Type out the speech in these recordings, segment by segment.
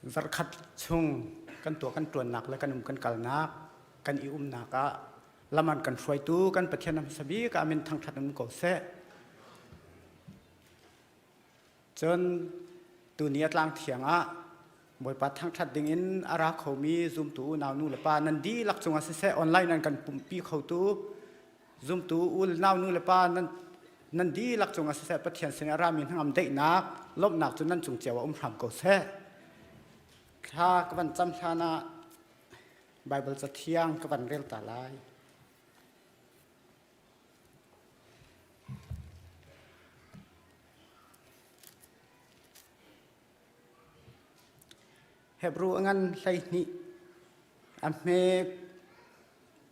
Zarhkhat chung kan tuah kan ṭuannak le kan um kan kalnak kan i umnak ah lam an kan hruaitu kan Pathian hmasa bik ah min thangṭhat um ko seh. Cun tuni a tlang thiang ah Bawipa thangṭhat dingin a ra khomi zumtu unau nu le pa nan dihlak cungah siseh online an kan pumhpi khotu zumtu unau nu le pa nan nan dihlak cungah siseh Pathian sin a rami hnangam daihnak lawmhnak cu nan cung cio ah um hram ko seh. Thla ka van cam hlan ah Bible cathiang ka van rel ta lai. Hebru a ngan 12 a hme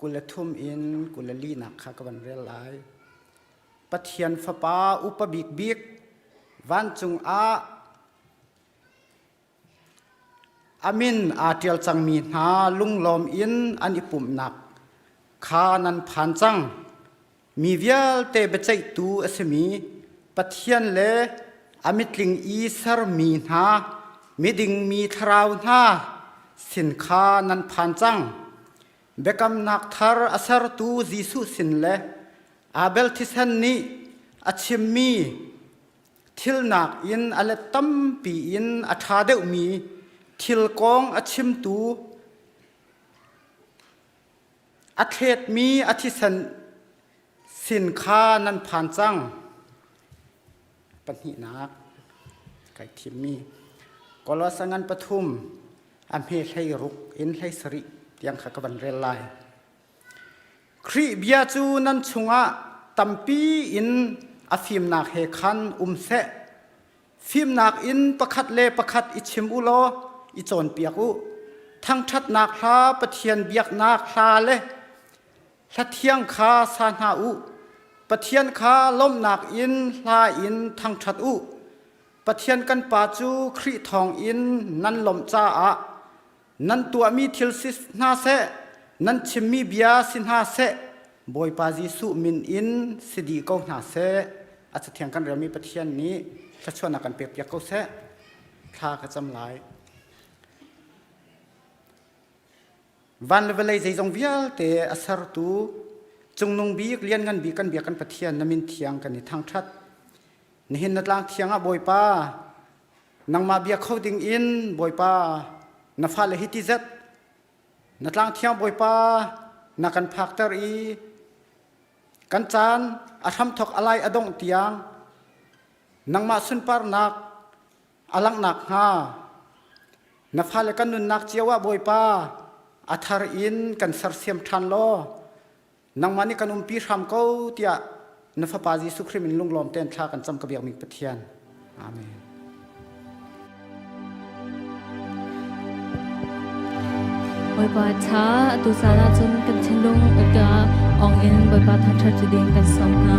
23 in 24 nak kha ka van rel lai. Pathian Fapa upa bikbik vancung ah A min aa ṭial cangmi hna lunglawm in an i pumhnak kha nan phan cang. Mi vialte biaceihtu a simi Pathian le a mitling i sermi hna miding mi thlarau hna sin kha nan phan cang. Biakamnak thar a sertu Jesuh sin le Abel thisen nih a chimmi Thilnak in a let tampi in a ṭha deuhmi thil kong a chimtu a thletmi a thisen sin kha nan phan cang. Pahnihnak kai thimmi Kolosa ngan pathum a hme 16 in 17 tiang kha ka van rel lai. Khrih bia cu nan chungah tampi in a fimnak he khan um seh. Fimnak in pakhat le pakhat i chim u law i cawnpiak u. Thangṭhatnak hla, Pathian biaknak hla le hla thiang kha sa hna u. Pathian kha lawmhnak in hla in thangṭhat u. Pathian kan Pa cu Khrih thawngin nan lawmh caah Nan tuahmi thil si hna seh, nan chimmi bia si hna seh, Bawipa Jesuh min in si dih ko hna seh. A cathiang kan relmi Pathian nih thluachuahnak kan pekpiak ko seh. Thla ka cam lai. Van le vawlei zeizong vialte a sertu cungnung bik lianngan bik kan biak kan Pathian na min thiang kan i thangṭhat. Nihin na tlang thiang ah Bawipa Nangmah bia kho ding in Bawipa na fale hi ti zet na tlangthiang Bawipa na kan phakter i kan caan a hramthok a lai a dongh tiang nangmah sunparnak a langhnak hnga na fale kan nunnak cio ah Bawipa a thar in kan sersiam ṭhan law nangmah nih kan umpi hram ko tiah na fapa Jesuh Khrih min lunglawm tein thla kan cam ka biakmi Pathian. Amen. Bawipa tha atu caan ahcun kan thinlung ka ong in Bawipa thangṭhat ding kan sawm hna.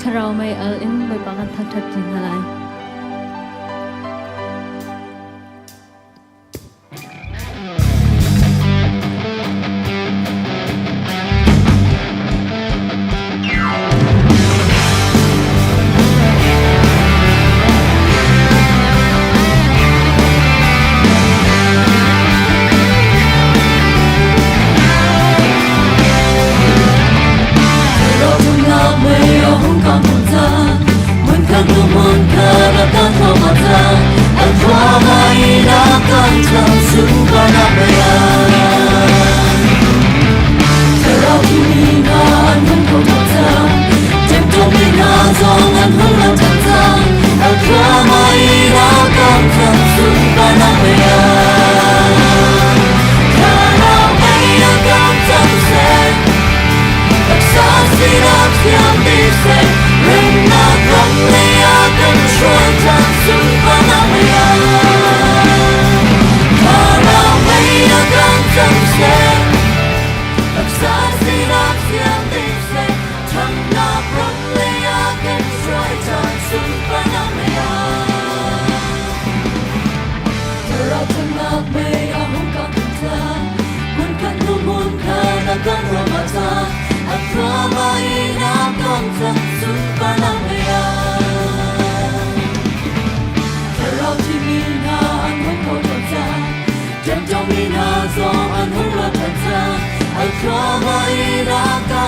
Thlarau mei al in Bawipa kan thangṭhat hna lai.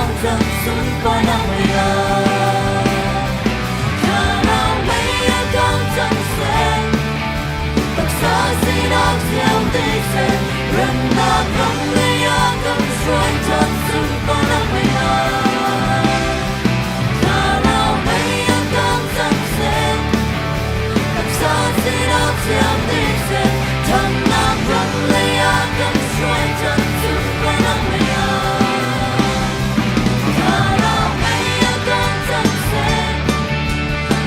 kong cang sunparnak mei ah. Thlarau mei a kang cang seh, taksa sinak thiang te seh, remnak ram lei ah kan hruai cang sunparnak mei ah. Thlarau mei a kang cang seh, taksa sinak thiang te seh, thannak ram lei ah kan hruai cang sunparnak mei ah. Thlarau mei a kang cang seh,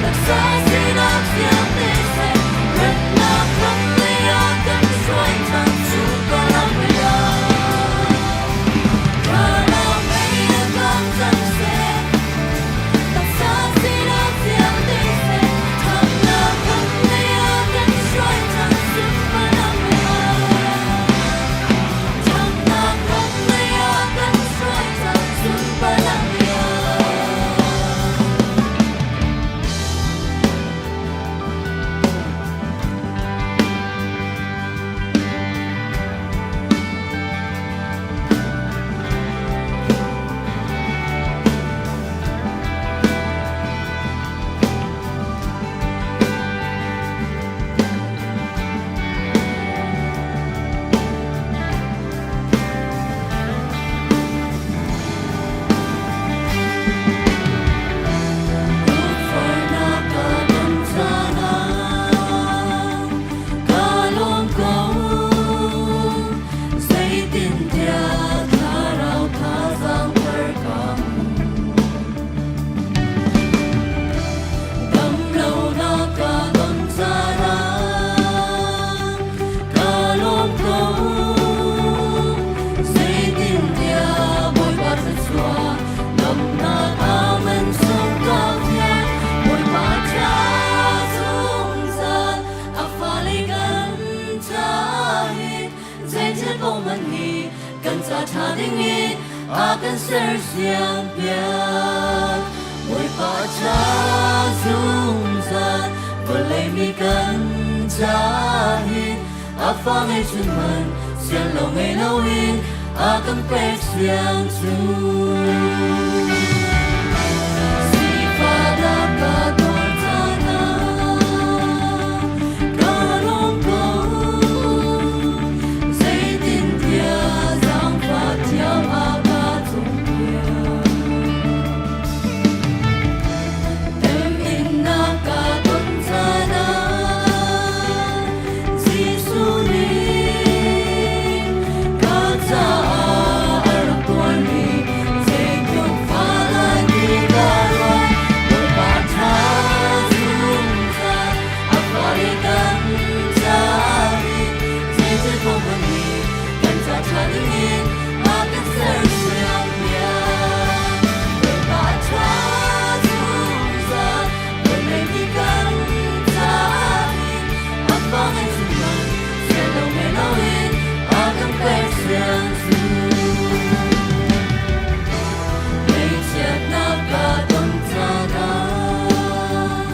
taksa sinak thiang te seh, remnak ram lei ah kan hruai cang sunparnak mei ah. Thlarau mei a kang cang seh, taksa sinak thiang te seh, thannak ram lei ah kan hruai cang sunparnak mei ah. Thannak ram lei ah kan hruai cang sunparnak mei ah. Lungfahnak ka ton caan ah ka lawm ko. Zeitintiah thlarau thazaang thar ka hmu. Damlonak ka ton caan ah ka lawm ko. Zeitintiah Bawipa thluachuah damnak amen sung ka fiang. Bawipa ṭha zungzal a fale kan ca hin zeithil paoh hmanh hi kan ca ṭha ding in a kan sersiam piak. Bawipa ṭha zungzal vawlei mi kan ca hin a fa ngeihchun hmanh sian lo ngei loin a kan pek siang cu. Sifahnak ka ton caan ah ka lawm ko. Zeitintiah zaangfah thiam a ka cawnpiak. Temhinnak ka ton caan ah Jesuh nih ka caah a rak tuarmi zeitluk fah lai ti ka ruat. Bawipa ṭha zungzal a fale kan ca hin zeithil paoh hmanh hi kan ca ṭha ding in a kan sersiam piak. Bawipa ṭha zungzal vawlei mi kan ca hin a fa ngeihchun hmanh sian lo ngei loin a kan pek siang cu. Ngaihchiatnak ka ton caan ah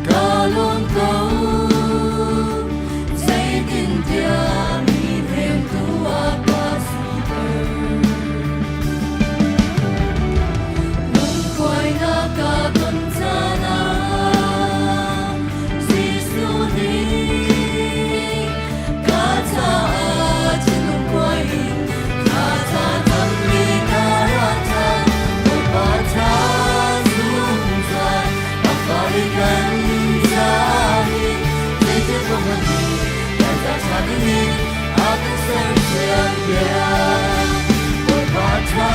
ka lawm ko. Zeitintiah mi hnemtu a ka siter. Lungkuainak ka ton caan ah Jesuh nih ka caah thinlung kuai in thla cammi ka ruat ṭhan. Bawipa ṭha zungzal a fale kan ca hin zeithil paoh hmanh hi kan ca ṭha ding in a kan sersiam piak. Bawipa ṭha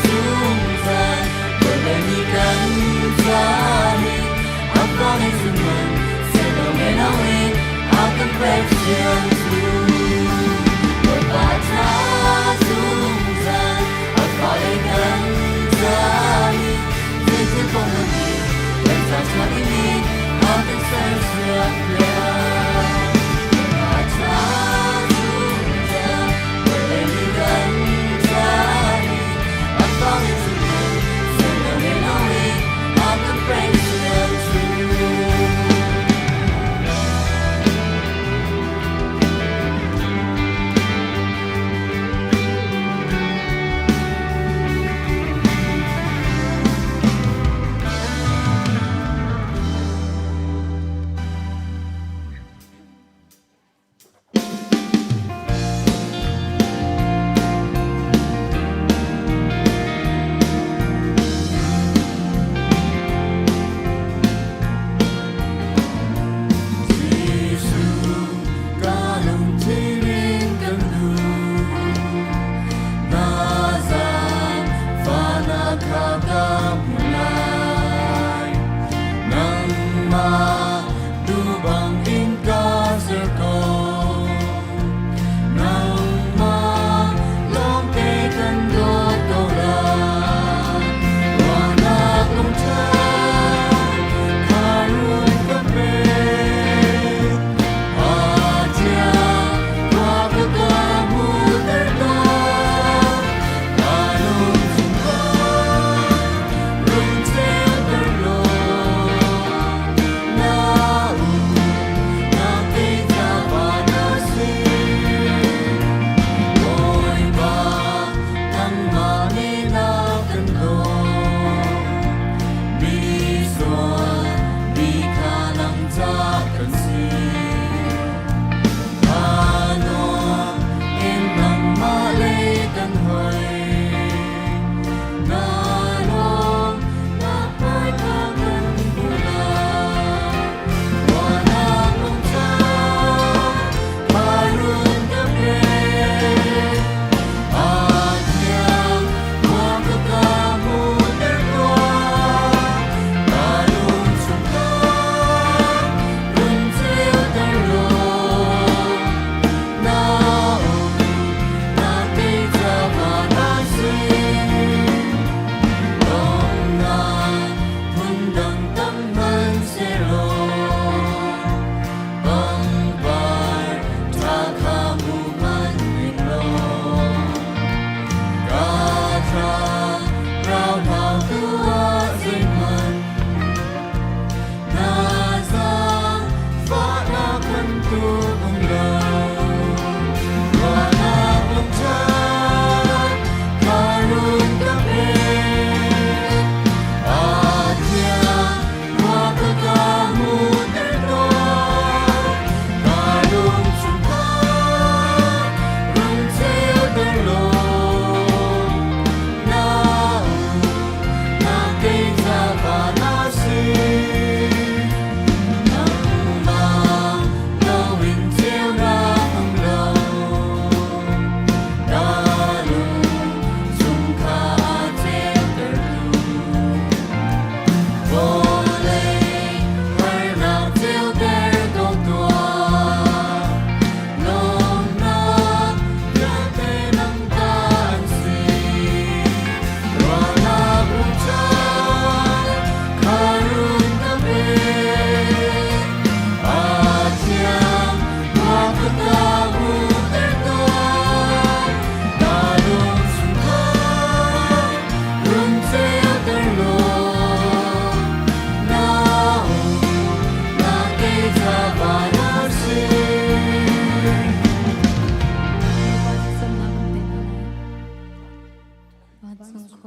zungzal vawlei mi kan ca hin a fa ngeihchun hmanh sian lo ngei loin a kan pek siang cu. Bawipa ṭha zungzal a fale kan ca hin zeithil paoh hmanh hi kan ca ṭha ding in a kan sersiam piak. Bawipa ṭha zungzal vawlei mi kan ca hin a fa ngeihchun hmanh sian lo ngei loin a kan pek siang cu.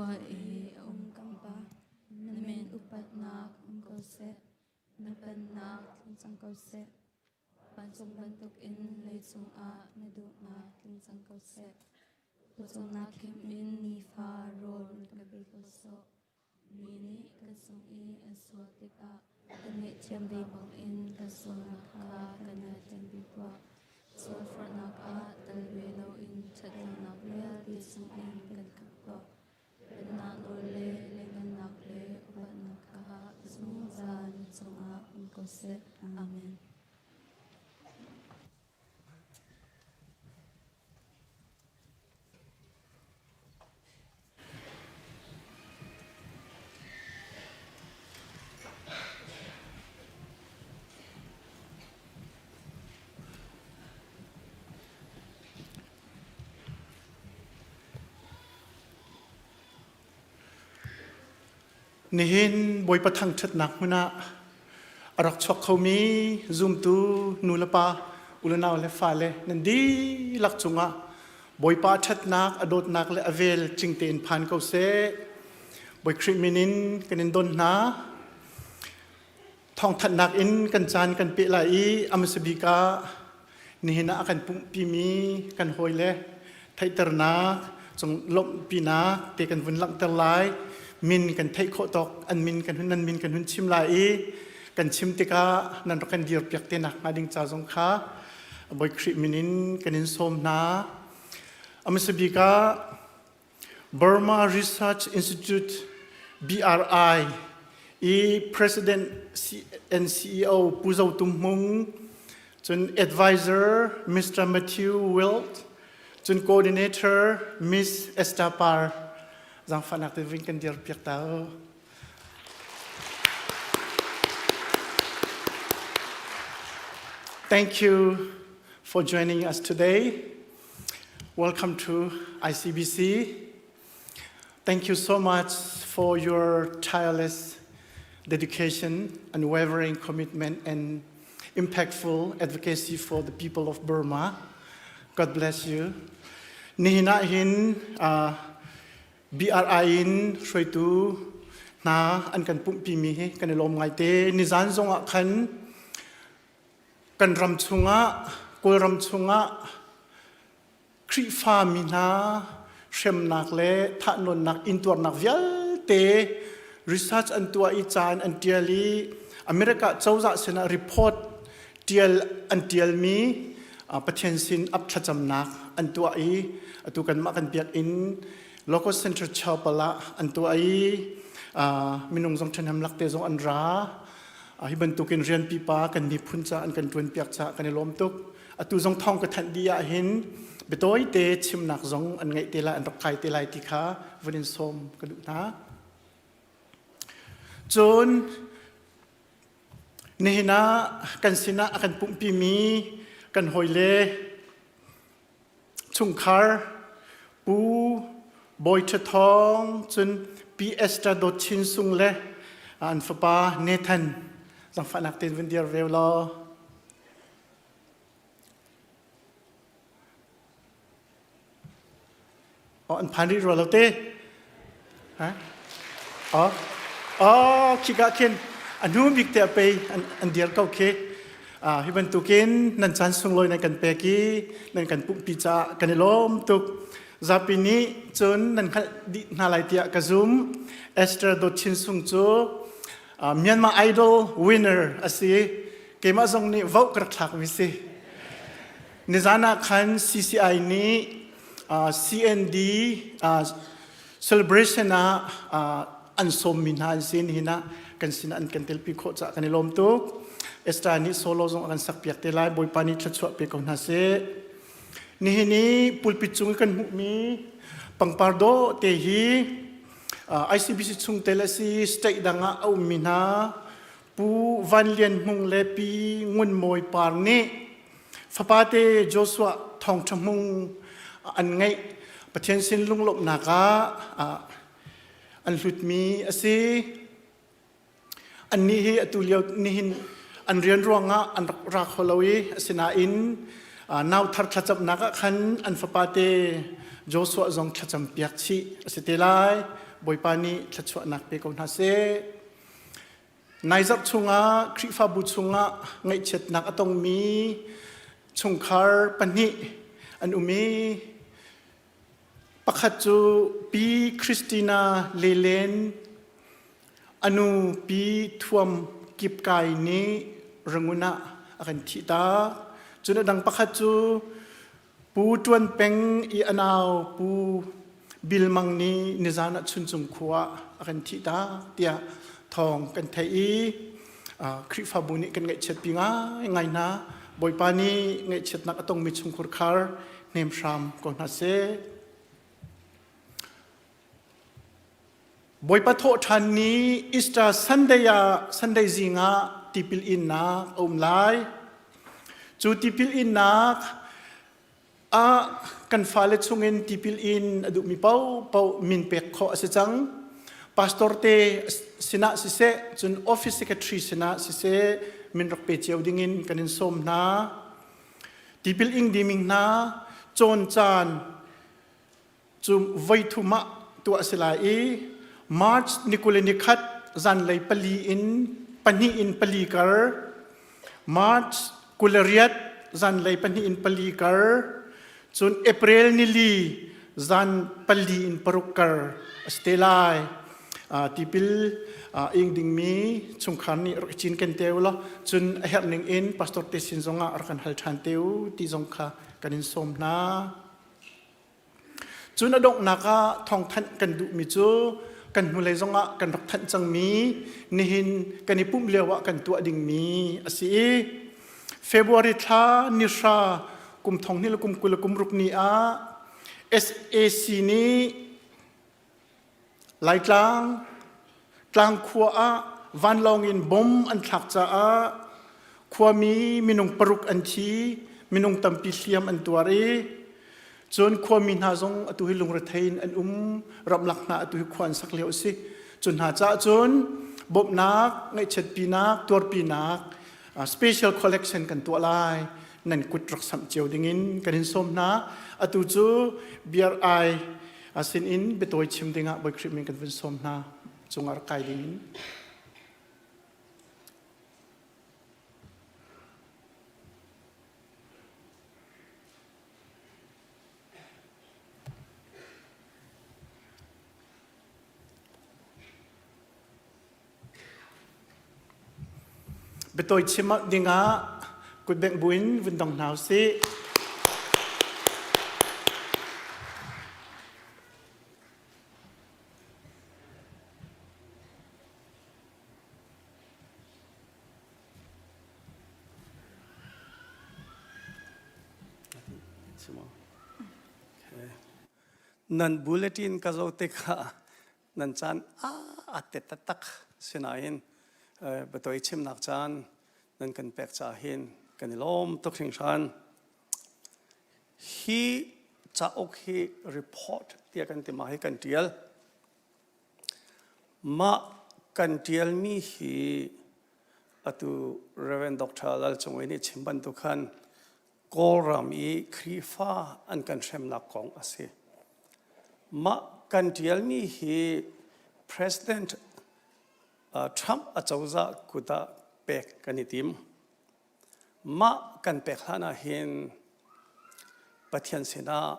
Khua i a um kan Pa, na min upatnak um ko seh, na pennak tlung cang ko seh. Vancung bantukin leicung ah na duhnak tling cang ko seh. Pawcawmnak khim in nifa rawl run kan pe ko sawh. Mi nih kan sung i an sual tikah kan ngaihthiam ve bangin kan sualnak kha kan ngaihthiam ve tuah. Sualforhnak ah tel ve loin ṭhatlonak vialte chungin kan khamh tuah. Pennak nawl le lianhngannak le upatnak kha zungzal na cungah um ko seh. Amen. Nihin Bawipa thangṭhatnak hmun ah a rak chuak khomi zumtu nu le pa, u le nau le fale nan dihlak cungah Bawipa ṭhatnak, a dawtnak le a vel cing tein phan ko seh. Bawi Khrih min in kan in don hna. Thawngthanhnak in kan caan kan peh lai i a hmasa bik ah nihin ah a kan pumhpimi kan hawile theihternak cung lawmhpinak te kan vun langhter lai. Min kan theih khawh tawk an min kan hun nan min kan hun chim lai i kan chim tikah nan rak kan dirpiak te nak hnga ding ca zong kha Bawi Khrih min in kan in sawm hna. A hmasa bik ah Burma Research Institute BRI i President and CEO Pu Zo Tum Hmung, cun Advisor Mr. Matthew Wilt, cun Coordinator Miss Esther Par. Zangfahnak te ving kan dir piak ta o. Thank you for joining us today. Welcome to ICBC. Thank you so much for your tireless dedication, unwavering commitment, and impactful advocacy for the people of Burma. God bless you. Nihin ah hin BRI in hruaitu hna an kan pumhpimi hi kan i lawm ngaite. Nizan zong ah khan Kan ram chungah, Kawlram chungah Khrihfa mi hna hremnak le thahnawnnak intuarnak vialte research an tuah i ca in an ṭial i America cozah sinah report ṭial an ṭialmi Pathian sin ap thlacamnak an tuah i atu kanmah kan biakinn Local Center Chapel ah an tuah i minung zong ṭhahnem lakte zong an ra. Hi bantukin rian pipa kan miphun ca an kan ṭuanpiak caah kan i lawm tuk. Atu zong thawng ka thanh dih ahhin biatawi te chimnak zong an ngeih te lai, an rak kai te lai ti kha vun in sawm ka duh hna. Cun nihin ah kan sinah a kan pumhpimi kan hawile chungkhar Pu Bawi Ṭha Thawng cun Pi Esther Dawt Chin Sung le an fapa Nathan zangfahnak tein vun dir ve law. Oh, an phan rih rua lo te. Ha? Oh, oh, khika khin a hnu bik te a pei an, an dir ko khi. Ah, hi bantukin nan caan sunglawi nan kan pek i nan kan pumhpi caah kan i lawm tuk. Zapi nih cun nan hngalh dih hna lai tiah ka zum. Esther Dawt Chin Sung cu Myanmar Idol winner a si. Keimah zong nih vote ka rak thlakmi si. Nizan ah khan CCI nih CND celebration ah an sawmmi hna an si nihin ah kan sin an kan telpi khawh caah kan i lawm tuk. Esther nih solo zong a kan sakpiak te lai. Bawipa nih thluachuah pe ko hna seh. Nihin i pulpit cung i kan hmuhmi pangpar dawh te hi ICBC chung tel a si state dang ah a ummi hna Pu Van Lian Hmung le Pi Ngun Mawi Par nih Fapate Joshua thawngṭha hmung an ngeih. Pathian sin lunglawmhnak ah an hlutmi a si. Annih hi atu lio nihin an rian ruangah an rak ra kho lo i asinain nau thar thlacamnak ah khan an fapate Joshua zong thlacam piak chih a si te lai. Bawipa nih thluachuahnak pe ko hna seh. Nai zarh chungah Khrihfabu chungah ngaihchiatnak a tongmi chungkhar pahnih an um i pakhat cu Pi Christina Lelen a nu Pi Thuam Kip Kai nih Rangoon ah a kan thihtak. Cun a dang pakhat cu Pu Ṭuan Peng i a nau Pu Bil Mang nih nizan ah Chuncung khua ah a kan thihtak tiah thawng kan theih i Khrihfabu nih kan ngaihchiatpi ngaingai hna. Bawipa nih ngaihchiatnak a tongmi chungkhur khar hnem hram ko hna seh. Bawipa thawhṭhan ni Easter Sunday ah Sunday zing ah tipil innak a um lai. Cu tipil innak ah kan fale chungin tipil in a duhmi paohpaoh min pek khawh a si cang. Pastor te sinah siseh, cun office secretary sinah siseh min rak pe cio dingin kan in sawm hna. Tipil ing ding hna cawn caan cu voi thum ah tuah a si lai i March ni 21 zanlei pali in pahnih in pali kar March 28 zanlei pahnih in pali kar cun April nili zan pali in paruk kar a si te lai. Tipil ing dingmi chungkhar nih rak i cinken te u law cun a herh ning in pastor te sin zongah rak kan hal ṭhan te u ti zong kha kan in sawm hna. Cun a donghnak ah thawngthanh kan duhmi cu kan hnulei zongah kan rak thanh cangmi nihin kan i pumh lio ah kan tuah dingmi a si i February thla ni hra kum thong hnih le kum 20 le kum ruk ni ah SAC nih Laitlang tlangkhua ah vanlawng in bom an thlak caah khuami minung paruk an thi, minung tampi hliam an tuar i cun khuami hna zong atu hi lungrethei in an um, ramlak hna atu hi khua an sak lio a si. Cu hna caah cun bawmhnak, ngaihchiatpinak, tuarpinak special collection kan tuah lai. Nan kut rak samh cio dingin kan in sawm hna. Atu cu BRI A sinin biatawi chim dingah Bawi Khrih min kan vun sawm hna cungah rak kai dingin. Biatawi chim dingah kutbengh buin vun dong hna usih. Nan bulletin ka zoh tikah nan caan a tet taktak sinain biatawi chimnak caan nan kan pek caah hin kan i lawm tuk hringhran. Hi cauk hi report tiah kan ti ma hi kan tial. Mah kan tialmi hi atu Reverend Dr. Lal Cung nih chim bantuk khan Kawlram i Khrihfa an kan hremnak kong a si. Mah kan ṭialmi hi President Trump acozah kut ah pek kan i tim. Mah kan pek hlan ah hin Pathian sinah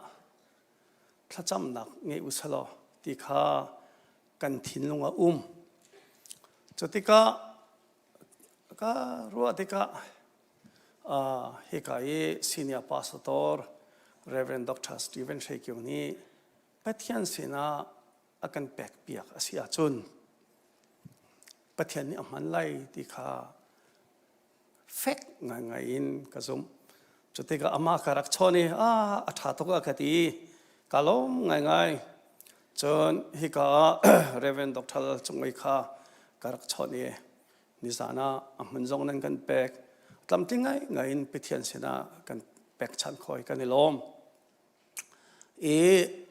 thlacamnak ngei u selaw ti kha kan thinlung a um. Cutikah ka ruah tikah hika i senior pastor Reverend Dr. Stephen Hre Kio nih Pathian sinah a kan pek piak a si ahcun Pathian nih a hman lai ti kha fek ngaingai in ka zumh. Cu tikah amah ka rak chawn i ah a ṭha tuk a ka ti. Ka lawm ngaingai. Cun hika ah Reverend Dr. Cung kha ka rak chawnh i nizan ah a hmun zong nan kan pek tlamtling ngai ngai in Pathian sinah kan pekchanh khoi kan i lawm i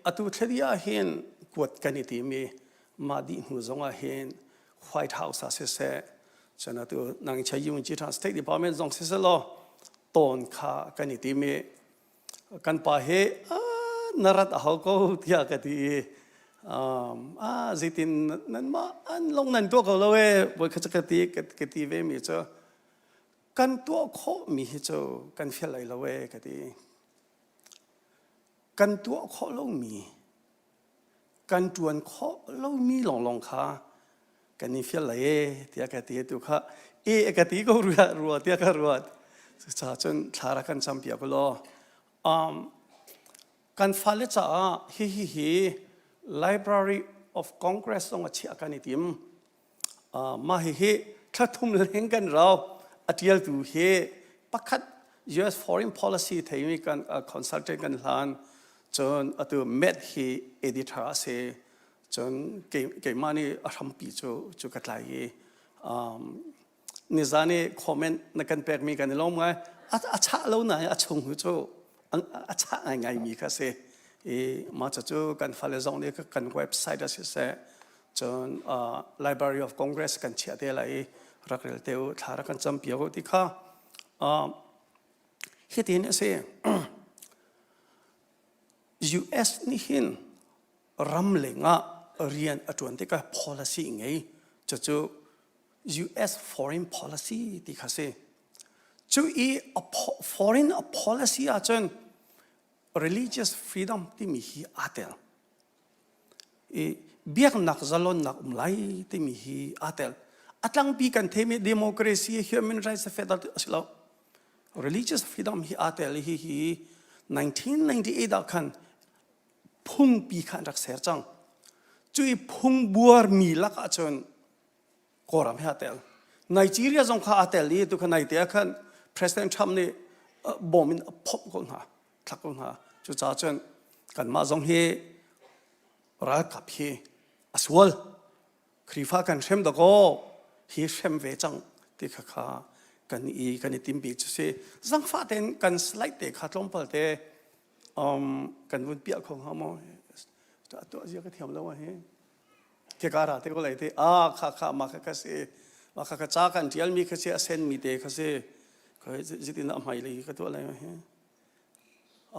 atu thladi ah hin kuat kan i tim i mah dih hnu zong ah hin White House ah siseh cun atu nang cha yung chi State Department zong siseh law tawn kha kan i tim i kan pa hi na rat a hau ko tiah ka ti i. Um, ah zeitin nan mah an long nan tuah ko lo e voi kha ka ti ka ti ve mi cu kan tuah khawh mi hi cu kan fial lai lo e ka ti. Kan tuah khawh lo mi kan ṭuan khawh lomi lawnglawng kha kan i fial lai e tiah ka ti tu kha e ka ti ko rua rua tiah ka ruat cucaah cun thla rak kan campiak u law um, kan fale caah hi hi hi Library of Congress zong a chiah kan i tim uh, mah hihi thla thum leng kan rau a ṭialtu hi pakhat US foreign policy theimi kan uh, consultant kan hlan cun atu Matt hi editor a si cun keimah nih a hrampi cu cu ka tlai i um, nizan i comment na kan pekmi kan i lawm ngai a chah lo na a chung cu a chah ngaingai mi kha si i mah cu kan fale zong nih kan website a siseh cun uh, Library of Congress kan chiah te lai i rak rel te u thla rak kan cam piak u ti kha uh, hitin a si US nih hin ram lengah rian a ṭuan tikah policy ngei cucu US foreign policy ti kha si cu i foreign policy ahcun religious freedom timi hi aa tel i biaknak zalonnak um lai timi hi aa tel a tlangpi kan theimi democracy human rights federal a si lo religious freedom hi aa tel hi hi 1998 ah khan phungpi kha an rak ser cang cu i phung buarmi lak ahcun Kawlram he aa tel. Nigeria zong kha aa tel i tu kha naite ah khan President Trump nih bom in a phomh ko hna, thlak ko hna. Cucaah cun kanmah zong hi ralkap hi a sual. Khrihfa kan hrem dakaw hi hrem ve cang ti kha kha kan i kan i timpi cu si. Zangfah tein kan slide te kha tlawmpal te um, kan vun piah kho hnga maw? Tuah zia ka thiam lo a hi. Khika ra te ko lai te a kha kha ma kha kha si ma kha kha ca kan tial mi kha si a sen mi te kha si kha zitin a hmai lei ka tuah lai hi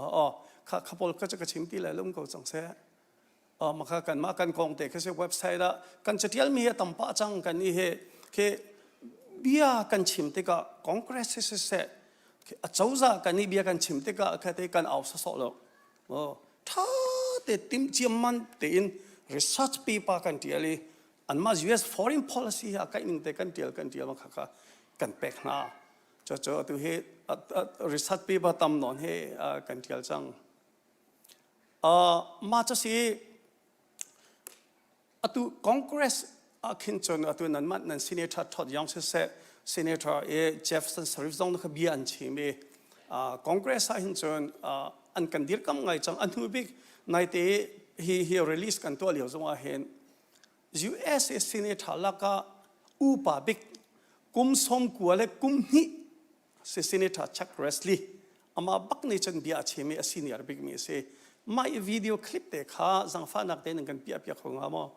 a a kha kha pawl ka ka chim ti lai lum ko cang se a ma kha kan ma kan kong te kha si website ah kan catial mi hi tam pa cang kan i he ke bia kan chim tikah congress si se a cozah kan i bia kan chim tikah kha te kan au sawsawh lo ṭha te tim ciamman tein research paper kan ṭial i anmah US foreign policy hi a kaih ning te kan ṭial kan ṭial kha kha kan pek hna cucu atu hi research paper tam nawn he kan ṭial cang mah cu si Atu Congress ah khin cun atu nanmah nan senator Todd Young siseh senator i Jefferson Sharif zong kha bia an chim i Congress ah hin cun an kan dirkam ngai cang a hnu bik naite hi hi release kan tuah lio zong ah hin USA senator lakah upa bik kum som kua le kum hnih si Senator Chuck Grassley amah bak nih cun bia a chim i a senior bikmi a si. Mah i video clip te kha zangfahnak tein kan piah piak kho hnga maw?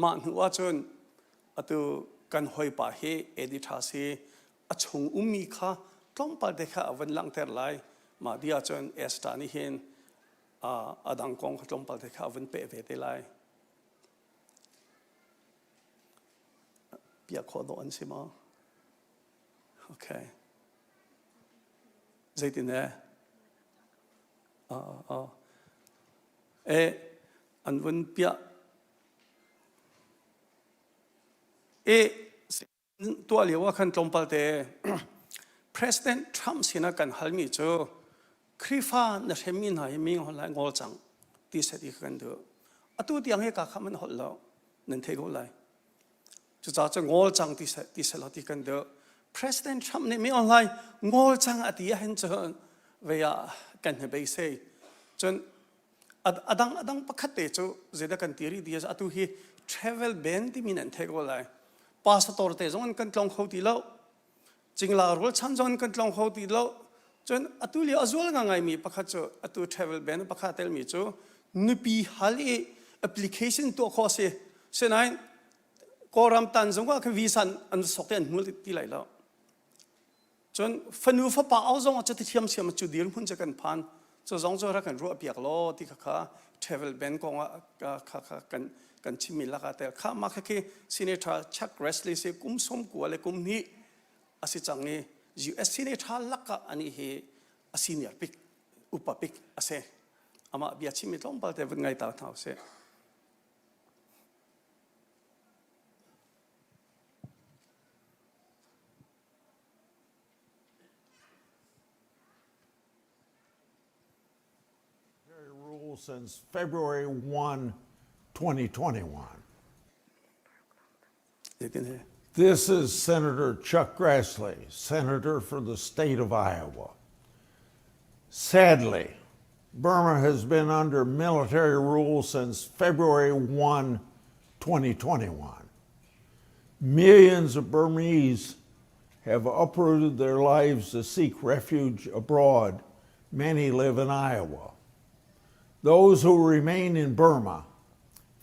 Mah hnu ahcun atu kan hawipa hi editor si a chung ummi kha tlawmpal te kha a van langhter lai. Mah di ahcun Esther nih hin a dang kong kha tlawmpal te kha a vun peh ve te lai. Piah khawh dawh an si maw? Okay. Zeitin eh? Uh, uh. E, an vun piah. E, tuah lio ah khan tlawmpal te President Trump sinah kan halmi cu Khrihfa na hremmi hna hi mi lai ngol cang ti set i kan duh. Atu tiang hi ka kham an holh lo nan thei ko lai. Cucaah cu ngol cang ti set ti selo ti kan duh. President Trump nih mi online ngol cang a ti ahhin cun ve ah kan hna beisei. Cun adang adang pakhat te cu zeidah kan ti rih ti atu hi travel ban timi nan theih ko lai pastor te zong an kan tlong kho ti lo cingla rual chan zong an kan tlong kho ti lo cun atu lio a zual ngai mi pakhat cu atu travel ban pakhat telmi cu nupi hal i application tuah khawh si sinain kawlram tan zong ah khan visa an sok te an hmul ti lai lo. Cun fanu fapa au zong ah cu thiamsiam cu dirhmun cu kan phan. Cu zong cu rak kan ruah piak law ti kha kha travel ban kong ah kha kha kan kan chimmi lakah tel. Kha mah kha khi Senator Chuck Grassley si kum som kua le kum hnih a si cang i US Senator lakah ani hi a senior bik upa bik a si. Amah bia chimmi tlawmpal te vun ngai ta hna usih. Rule since February 1, 2021. This is Senator Chuck Grassley, Senator for the state of Iowa. Sadly, Burma has been under military rule since February 1, 2021. Millions of Burmese have uprooted their lives to seek refuge abroad. Many live in Iowa. Those who remain in Burma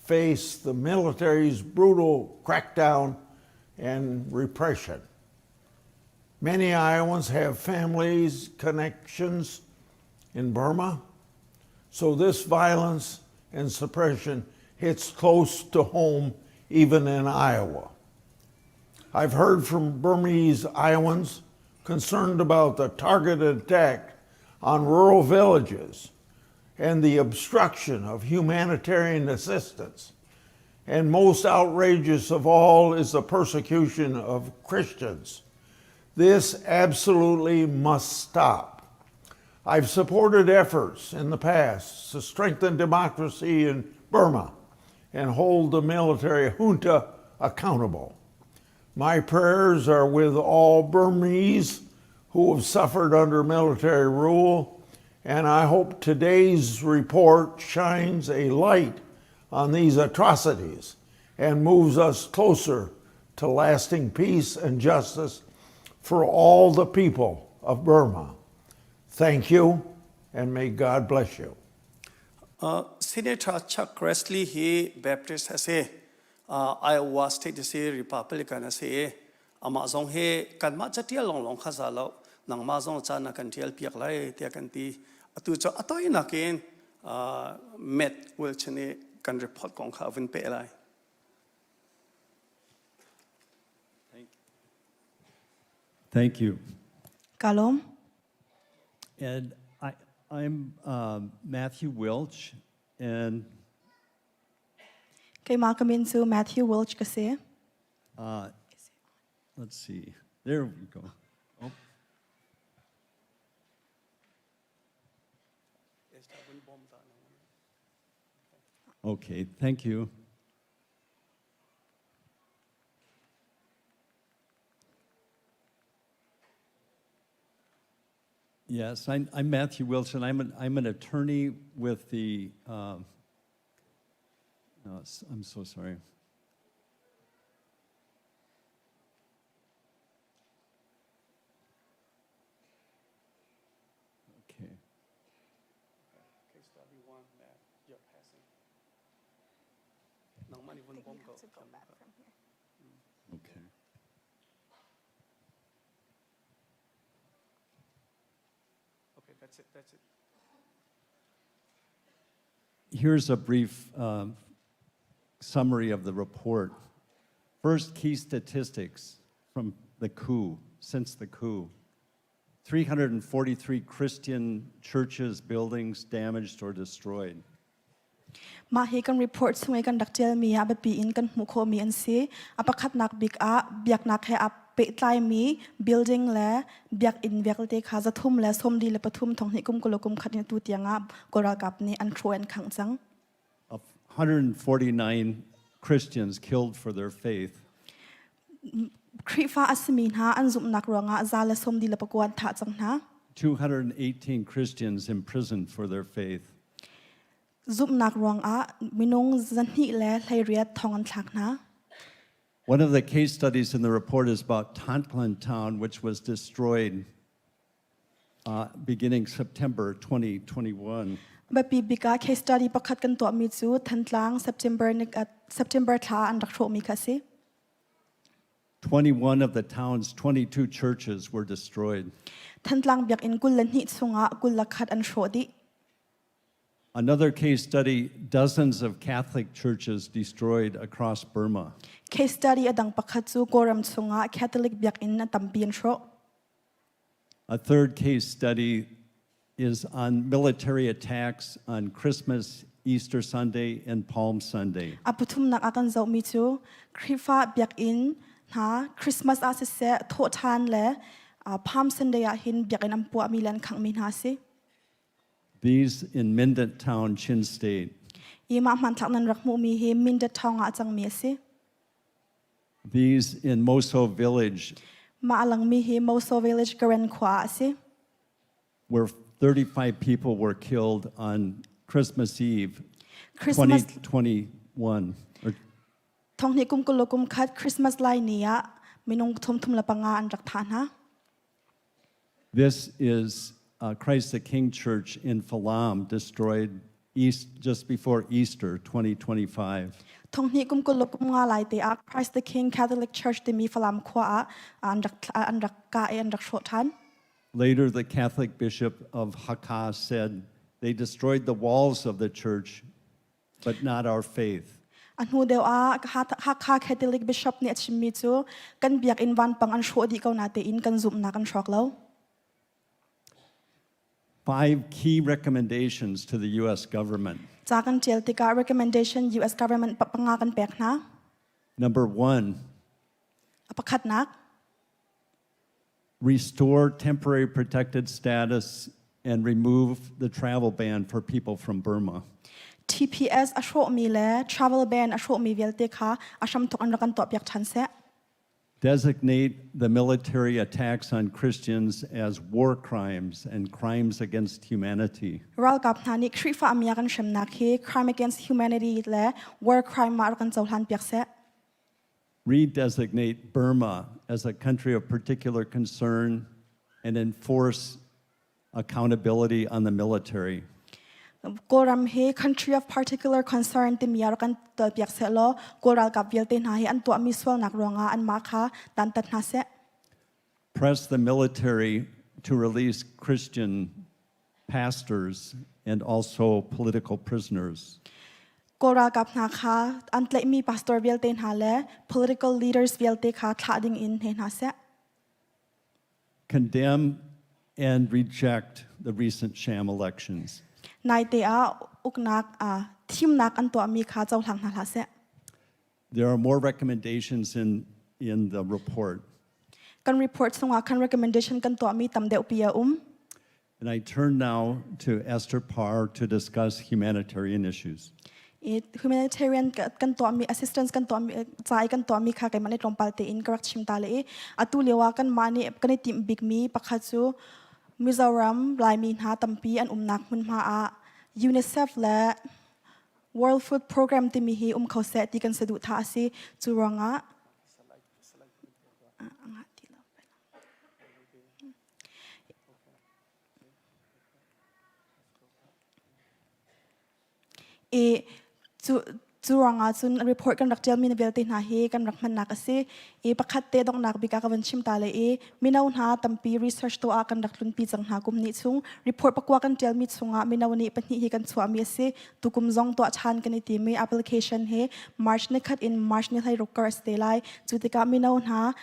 face the military's brutal crackdown and repression. Many Iowans have families, connections in Burma, so this violence and suppression hits close to home even in Iowa. I've heard from Burmese Iowans concerned about the targeted attack on rural villages and the obstruction of humanitarian assistance. And most outrageous of all is the persecution of Christians. This absolutely must stop. I've supported efforts in the past to strengthen democracy in Burma and hold the military junta accountable. My prayers are with all Burmese who have suffered under military rule, and I hope today's report shines a light on these atrocities and moves us closer to lasting peace and justice for all the people of Burma. Thank you, and may God bless you. Senator Chuck Grassley hi Baptist a si. Iowa State a si, Republican a si i amah zong hi kanmah catial lawnglawng kha za lo nangmah zong caan na kan tial piak lai tiah kan ti. Atu cu a toinak in Matt Wilson i kan report kong kha a vun peh lai. Thank you. Ka lawm. And I'm Matthew Welch, and Keimah ka min cu Matthew Welch ka si. Let's see. There we go. Oh. Okay, thank you. Yes, I'm Matthew Wilson. I'm an attorney with the. No, I'm so sorry. Okay. Case study one, Matt, you're passing. Nangmah nih vun bawm ko. Okay. Okay, that's it, that's it. Here's a brief summary of the report. First, key statistics from the coup, since the coup. 343 Christian churches, buildings damaged or destroyed. Mah hi kan report chung i kan rak ṭialmi ah biapi in kan hmuh khawhmi an si. A pakhatnak bik ah biaknak he aa pehtlaimi building le biakinn vialte kha 343 2021 in atu tiangah Kawl ralkap nih an hrawh an khangh cang. 149 Christians killed for their faith. Khrihfa a simi hna an zumhnak ruangah 149 an thah cang hna. 218 Christians imprisoned for their faith. Zumhnak ruangah minung 218 thong an thlak hna. One of the case studies in the report is about Thantlang town, which was destroyed beginning September 2021. Biapi bik ah case study pakhat kan tuahmi cu Thantlang September September thla an rak hrawhmi kha a si. 21 of the town's 22 churches were destroyed. Thantlang biakinn 22 chungah 21 an hrawh dih. Another case study dozens of Catholic churches destroyed across Burma. Case study a dang pakhat cu Kawlram chungah Catholic biakinn a tampi an hrawh. A third case study is on military attacks on Christmas, Easter Sunday, and Palm Sunday. A pathumnak a kan zohmi cu Khrihfa biakinn hna Christmas ah siseh thawhṭhan le Palm Sunday ah hin biakinn an puahmi le an khanghmi hna a si. These in Mindat Town, Chin State. I mah hmanthlak nan rak hmuhmi hi Mindat Thawng ah a cangmi a si. These in Moso Village. Mah a langmi hi Moso Village Karen khua ah a si. Where 35 people were killed on Christmas Eve, Christmas 2021. Or Thonghni kum kul kum khat Christmas lai ni ah minung thum thum le panga an rak thah hna. This is Christ the King Church in Falam, destroyed east, just before Easter 2025. Thonghni kum kul kum nga lai te ah Christ the King Catholic Church timi Falam khua ah an rak an rak ka i an rak hrawh than. Later, the Catholic Bishop of Hakha said they destroyed the walls of the church, but not our faith. A hnu deuh ah Hakha Catholic Bishop nih a chimmi cu kan biakinn vanpang an hrawh dih ko na tein kan zumhnak an hrawk lo. Five key recommendations to the US government. Ca kan tial tikah recommendation US government panga kan pek hna. Number one, A pakhatnak, restore temporary protected status and remove the travel ban for people from Burma. TPS a hrawhmi le travel ban a hrawhmi vialte kha a hramthok an rak kan tuahpiak ṭhan seh. Designate the military attacks on Christians as war crimes and crimes against humanity. Ralkap hna nih Khrihfa amia kan hremnak hi crime against humanity le war crime ah rak kan cohlan piak seh. Redesignate Burma as a country of particular concern and enforce accountability on the military. Kawlram hi country of particular concern timi ah rak kan tuahpiak seh law Kawl ralkap vialte hna hi an tuahmi sualnak ruangah anmah kha dantat hna seh. Press the military to release Christian pastors and also political prisoners. Kawl ralkap hna kha an tlaihmi pastor vialte hna le political leaders vialte kha thlah ding in hne hna seh. Condemn and reject the recent sham elections. Naite ah uknak thimnak an tuahmi kha cohlang hna hlah seh. There are more recommendations in the report. Kan report chungah khan recommendation kan tuahmi tam deuh pi a um. And I turn now to Esther Parr to discuss humanitarian issues. I humanitarian kan tuahmi assistance kan tuahmi ca i kan tuahmi kha keimah nih tlawmpal tein ka rak chim ta le i atu lio ah kanmah nih kan i timh bikmi pakhat cu Mizoram Laimi hna tampi an umnak hmunhma ah UNICEF le World Food Program timi hi um kho seh ti kan saduhthah a si. Cu ruangah I cu cu ruangah cun report kan rak ṭialmi na vialte hna hi kan rak hmannak a si. I pakhat te donghnak bik ah ka van chim ta le i mino hna tampi research tuah ah kan rak tlunpi cang hna kum nih chung report pakua kan ṭialmi chungah mino nih pahnih hi kan chuahmi a si. Tukum zong tuah ṭhan kan i tim i application hi March ni khat in March ni 16 kar a si te lai. Cu tikah mino hna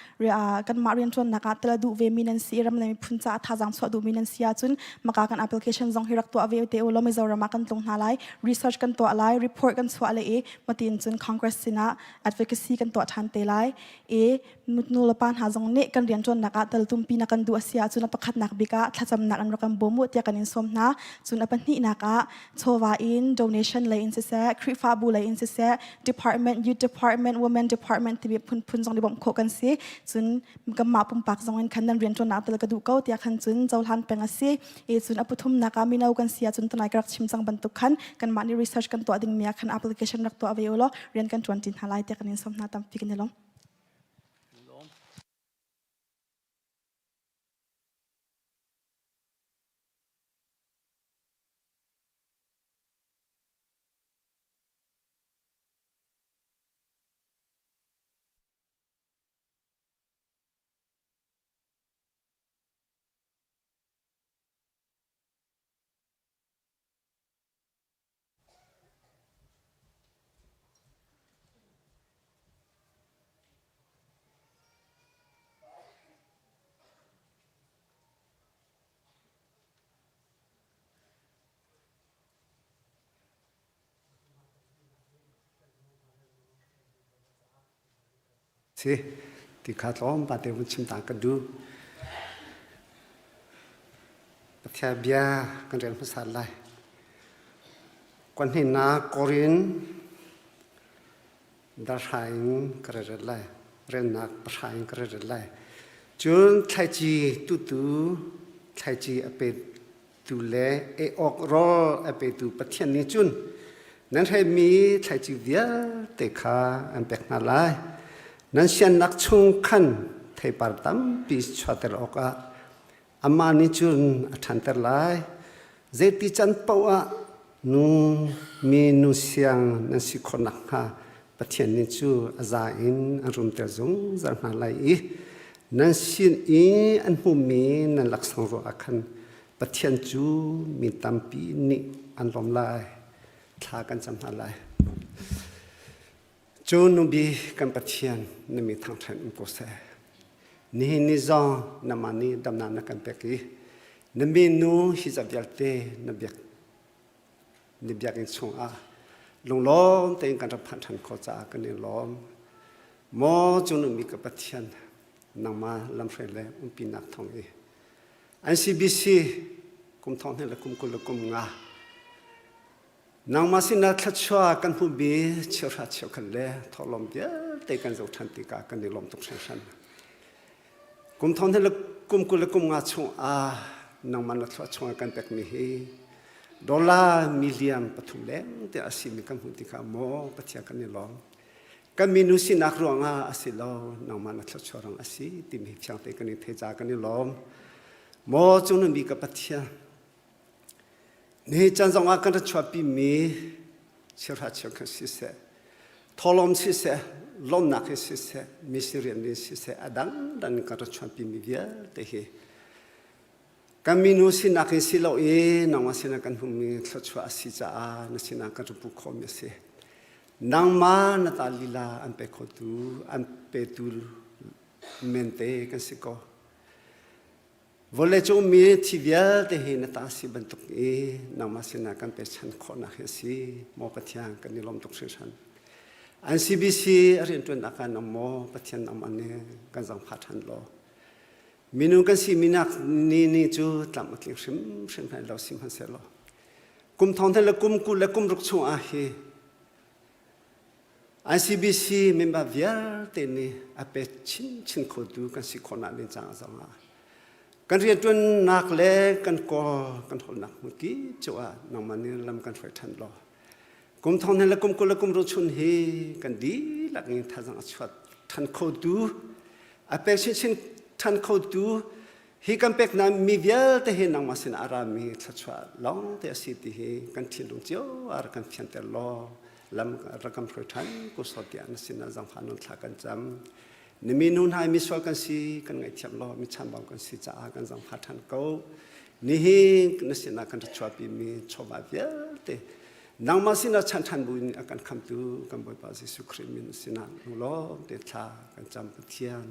kanmah rianṭuannak ah tel a duh vemi nan si ram le miphun caah thazaang chuah duhmi nan si ahcun maka kan application zong hi rak tuah ve te u law Mizoram ah kan tlung hna lai research kan tuah lai report kan chuah le i matin cun Congress sinah advocacy kan tuah ṭhan te lai i nu le pa hna zong nih kan rianṭuannak ah tel tumpi na kan duh a si ahcun a pakhatnak bik ah thlacamnak an rak kan bawm u tiah kan in sawm hna cun a pahnihnak ah chawva in donation lei in siseh Khrihfabu lei in siseh department youth department women department timi phunphun zong nih bawmh khawh kan si cun kanmah pumpak zong in khan nan rianṭuannak tel ka duh ko tiah khan cun cohlan peng a si i cun a pathumnak ah mino kan si ahcun tunai ka rak chim cang bantuk khan kanmah nih research kan tuah dingmi ah khan application rak tuah ve u law rian kan ṭuan ṭi hna lai tiah kan in sawm hna tampi kan i lawm. Si ti kha tlawmpal te vun chim ta ka duh. Pathian bia kan rel hmasa lai. Kuanhninnak Korin darhra in ka rel lai. Relnak pahra in ka rel lai. Cun thlaici tutu thlaici a pe tu le ei awk rawl a petu Pathian nih cun nan hreimi thlaici vialte kha an pek hna lai. Nan siannak chung khan theipar tampi chuahter awkah amah nih cun a ṭhanter lai. Zeiti can paoh ah nu mi nu siang nan si khawh nakhnga Pathian nih cu a za in an rumter zungzal hna lai i nan sin i an hmuhmi nan laksawng ruangah khan Pathian cu mi tampi nih an lawm lai. Thla kan cam hna lai. Cu nubi kan Pathian na mi thangṭhat um ko seh. Nihin ni zong nangmah nih damnak na kan pek i na minu hi za vialte na biak na biakinn chungah lunglawm tein kan rak phanh ṭhan khawh caah kan i lawm. Maw cungnung ka Pathian, nangmah lamhruai le umpinak thawng i NCBC kum thong hnih le kum 20 le kum nga nangmah sinah thluachuah kan hmuhmi cheuhra cheukhat le thawhlawm vialte kan zoh ṭhan tikah kan i lawm tuk hringhran. Kum thong hnih le kum 20 le kum nga chung ah nangmah na thluah chungah kan pekmi hi dollar million pathum leng te a simi kan hmuh tikah maw Pathian kan i lawm. Kan minu sinak ruangah a si lo, nangmah na thluachuah ruang a si timi thiang te kan i thei ca kan i lawm. Maw cungnung bik ka Pathian, Nihin caan zongah kan rak chuahpimi cheuhra cheukhat siseh, thawhlawm siseh, lawmnak hi siseh, misi rian ding siseh, a dangdang in kan rak chuahpimi vialte hi kan minu sinak in si lo i nangmah sinah kan hmumi thluachuah a si caah na sinah kan rak pu khawhmi a si. Nangmah na ta lila an pe khotu, an petu mente kan si ko. Vawleicung mi thi vialte hi na ta si bantuk i nangmah sinah kan pechan khawhnak hi a si. Maw Pathian kan i lawm tuk hringhran. An CBC a rianṭuannak ah nang maw Pathian nangmah nih kan zaangfah ṭhan law. Minung kan si minak ni ni cu tlam a tling hrimhrim hlei lo sihmanhsehlaw kum thong le kum 20 le kum ruk chungah hi ICBC member vialte nih a pe chinchin khotu kan si khawhnak ding caah zongah kan rianṭuannak le kan kawl kan holnak hmun kip cio ah nangmah nih lam kan hruai ṭhan law kum thong le kum 20 le kum ru chun hi kan dihlak in thazang a chuat ṭhan khotu a pek chinchin ṭhan khotu Hi kan peknak mi vialte hi nangmah sinah a rami thluachuah lawng te a si ti hi kan thinlung cio ah rak kan fianter law lam rak kan hruai ṭhan ko sawt tiah na sinah zaangfah nawn thla kan cam. Na minu hna misual kan si kan ngaihthiam law mi chambau kan si caah kan zaangfah ṭhan ko. Nihin na sinah kan rak chuahpi mi chawva vialte nangmah sinah chan ṭhan buin a kan khamtu kan Bawipa Jesuh Khrih min sinah lunglawm te thla kan cam Pathian.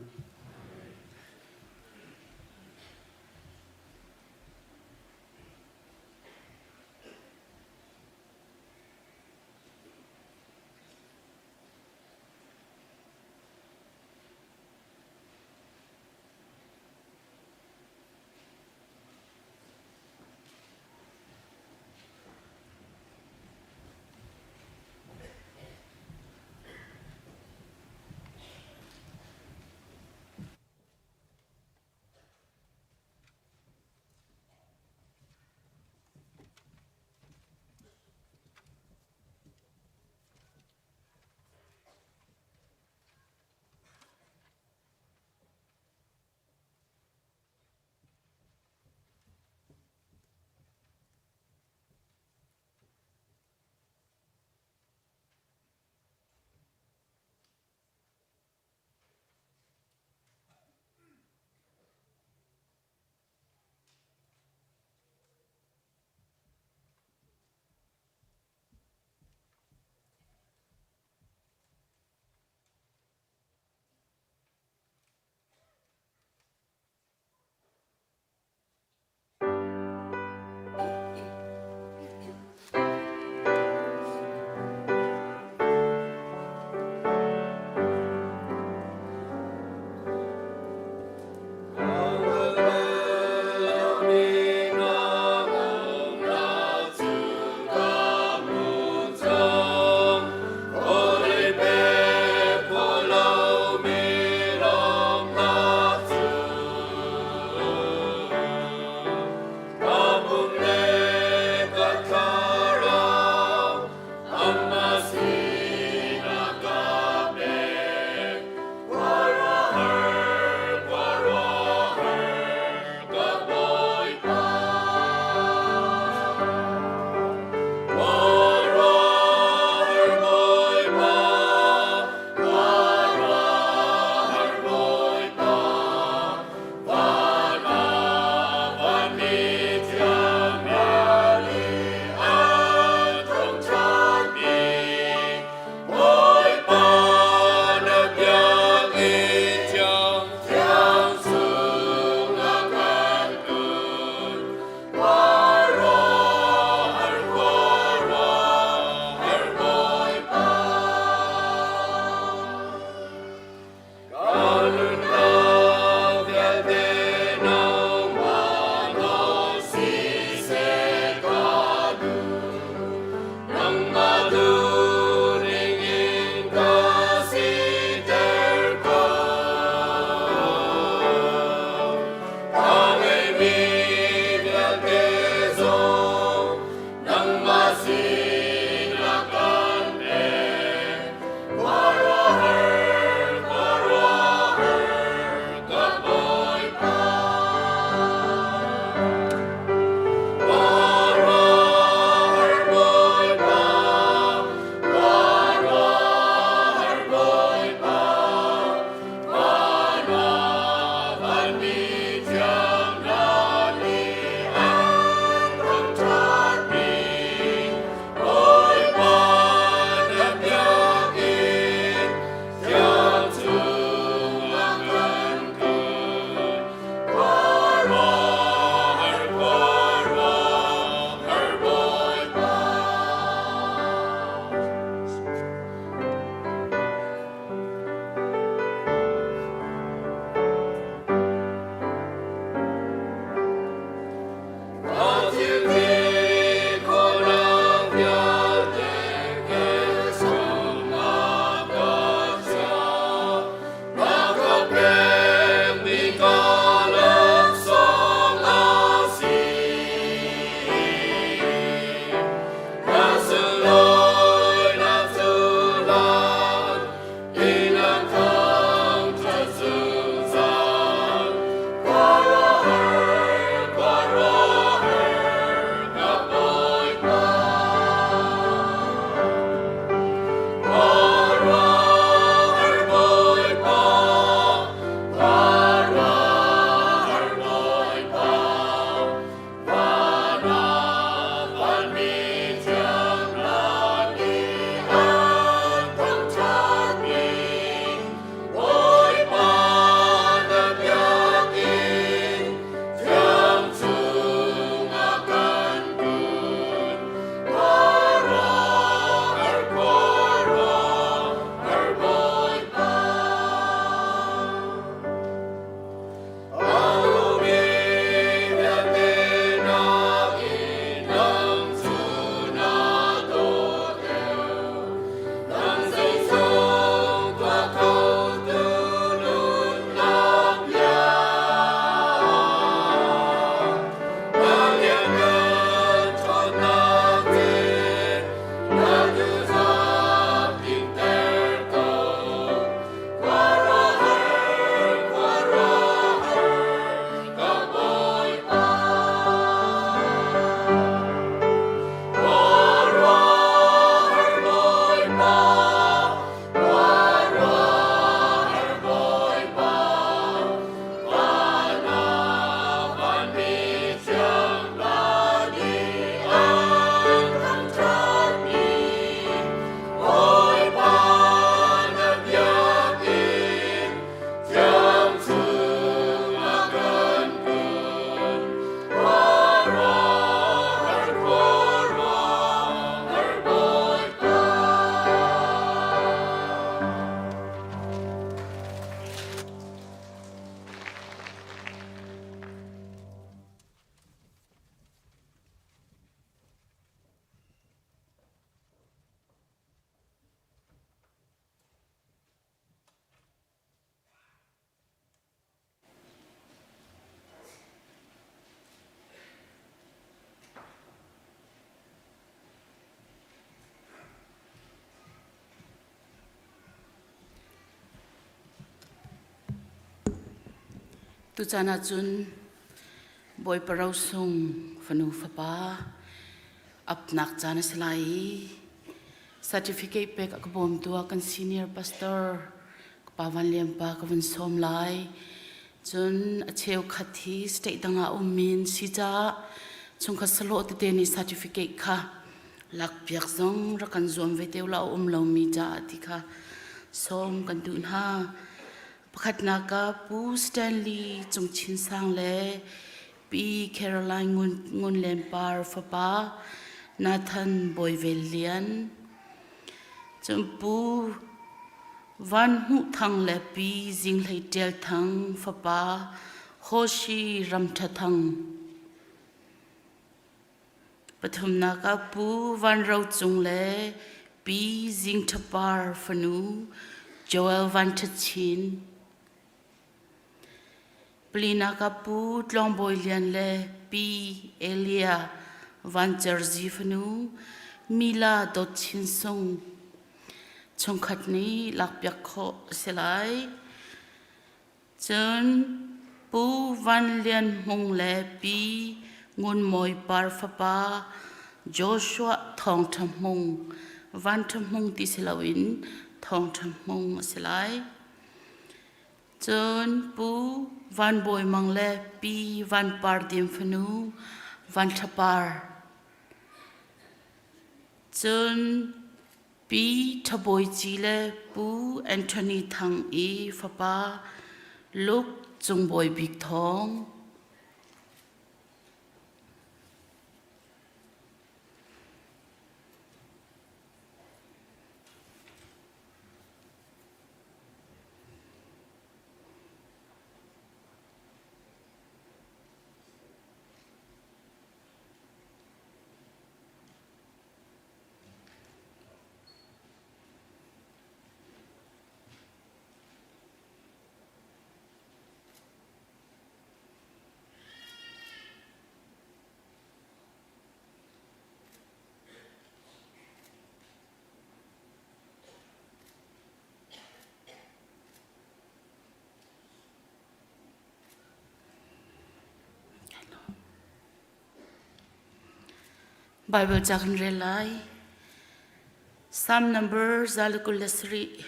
Tucaan ahcun Bawipa rosung fanu fapa apnak caan a si lai i certificate pek a ka bawmtu ah kan senior pastor ka pa Van Lian pa ka vun sawm lai. Cun a cheukhat hi state dang ah ummi an si caah chungkhat salawh tete nih certificate kha lakpiak zong rak kan zuam ve te la um lomi caah ti kha sawm kan duh hna. Pakhatnak ah Pu Stanley Cung Chin Sang le Pi Caroline Ngun, Ngun Len Par fapa Nathan Bawi Vel Lian. Cun Pu Van Hmuh Thang le Pi Zing Hlei Ṭial Thang fapa Hoshi Ram Ṭha Thang. Pathumnak ah Pu Van Ro Cung le Pi Zing Ṭha Par fanu Joel Van Ṭha Chin. Palinak ah Pu Tlawng Bawi Lian le Pi Elia Van Cer Zi fanu Mila Dawt Chin Sung. Chungkhat nih lakpiak khawh a si lai. Cun Pu Van Lian Hmung le Pi Ngun Mawi Par fapa Joshua Thawng Ṭha Hmung, Van Ṭha Hmung ti si loin Thawng Ṭha Hmung a si lai. Cun Pu Van Bawi Mang le Pi Van Par Dim fanu Van Ṭha Par. Cun Pi Ṭha Bawi Ci le Pu Anthony Thang i fapa Luke Cung Bawi Bik Thawng. Bible ca kan rel lai. Psalm number 127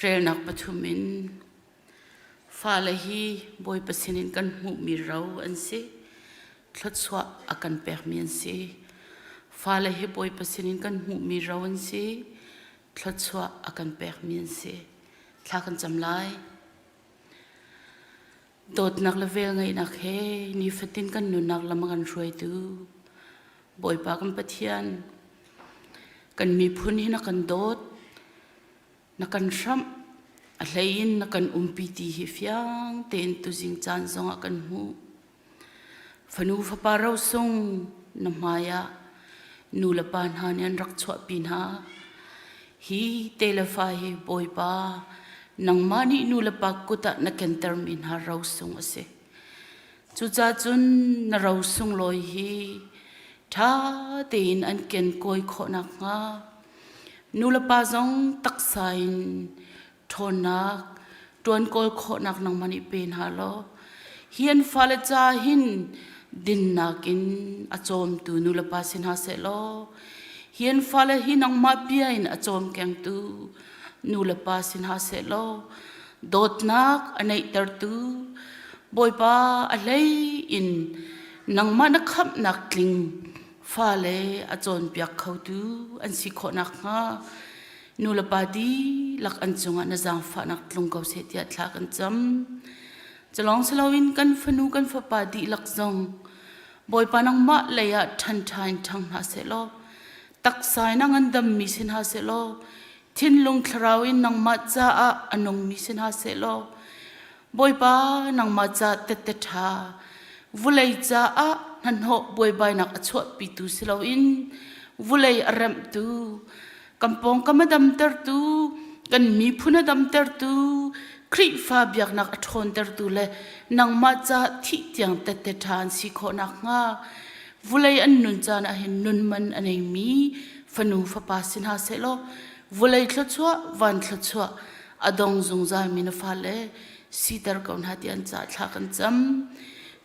relnak pathum in fale hi Bawipa sinin kan hmuhmi ro an si. Thluachuah a kan pekmi an si. Fale hi Bawipa sinin kan hmuhmi ro an si. Thluachuah a kan pekmi an si. Thla kan cam lai. Dawtnak le velngeihnak he nifatin kan nunnak lam a kan hruaitu Bawipa kan Pathian, kan miphun hi na kan dawt, na kan hramh, a hlei in na kan umpi ti hi fiang tein tuzing caan zongah kan hmuh. Fanu fapa rosung na hmai ah nu le pa hna nih an rak chuahpi hna. Hi te le fa hi Bawipa nangmah nih nu le pa kut ah na kentermi hna rosung a si. Cucaah cun na rosung lawi hi ṭha tein an kenkawi khawh nakhnga nu le pa zong taksa in ṭhawnnak ṭuan kawl khawhnak nangmah nih pe hna law hi an fale ca hin dinnak in a cawmtu nulepa si hna seh law hi an fale hi nangmah bia in a cawmkengtu nulepa si hna seh law dawtnak a neihtertu Bawipa a hlei in nangmah na khamhnak tling fale a cawnpiak khotu an si khawh nakhnga nulepa dihlak an cungah na zaangfahnak tlung ko seh tiah thla kan cam. Culawng si loin kan fanu kan fapa dihlak zong Bawipa nangmah lei ah ṭhan ṭha in ṭhang hna seh law taksa in a ngandammi si hna seh law thinlung thlarau in nangmah caah a nungmi si hna seh law Bawipa nangmah ca tette ṭha vulei caah hnahnawh buaibainak a chuahpitu si loin vulei a remhtu kan pawngkam a damtertu kan miphun a damtertu Khrihfa biaknak a ṭhawntertu le nangmah ca thih tiang tette ṭha an si khawh nakhnga vulei an nun caan ah hin nun man a neimi fanu fapa si hna sehlaw vulei thluachuah van thluachuah a dong zungzalmi na fale. siter ko hna ti an ca thla kan cam.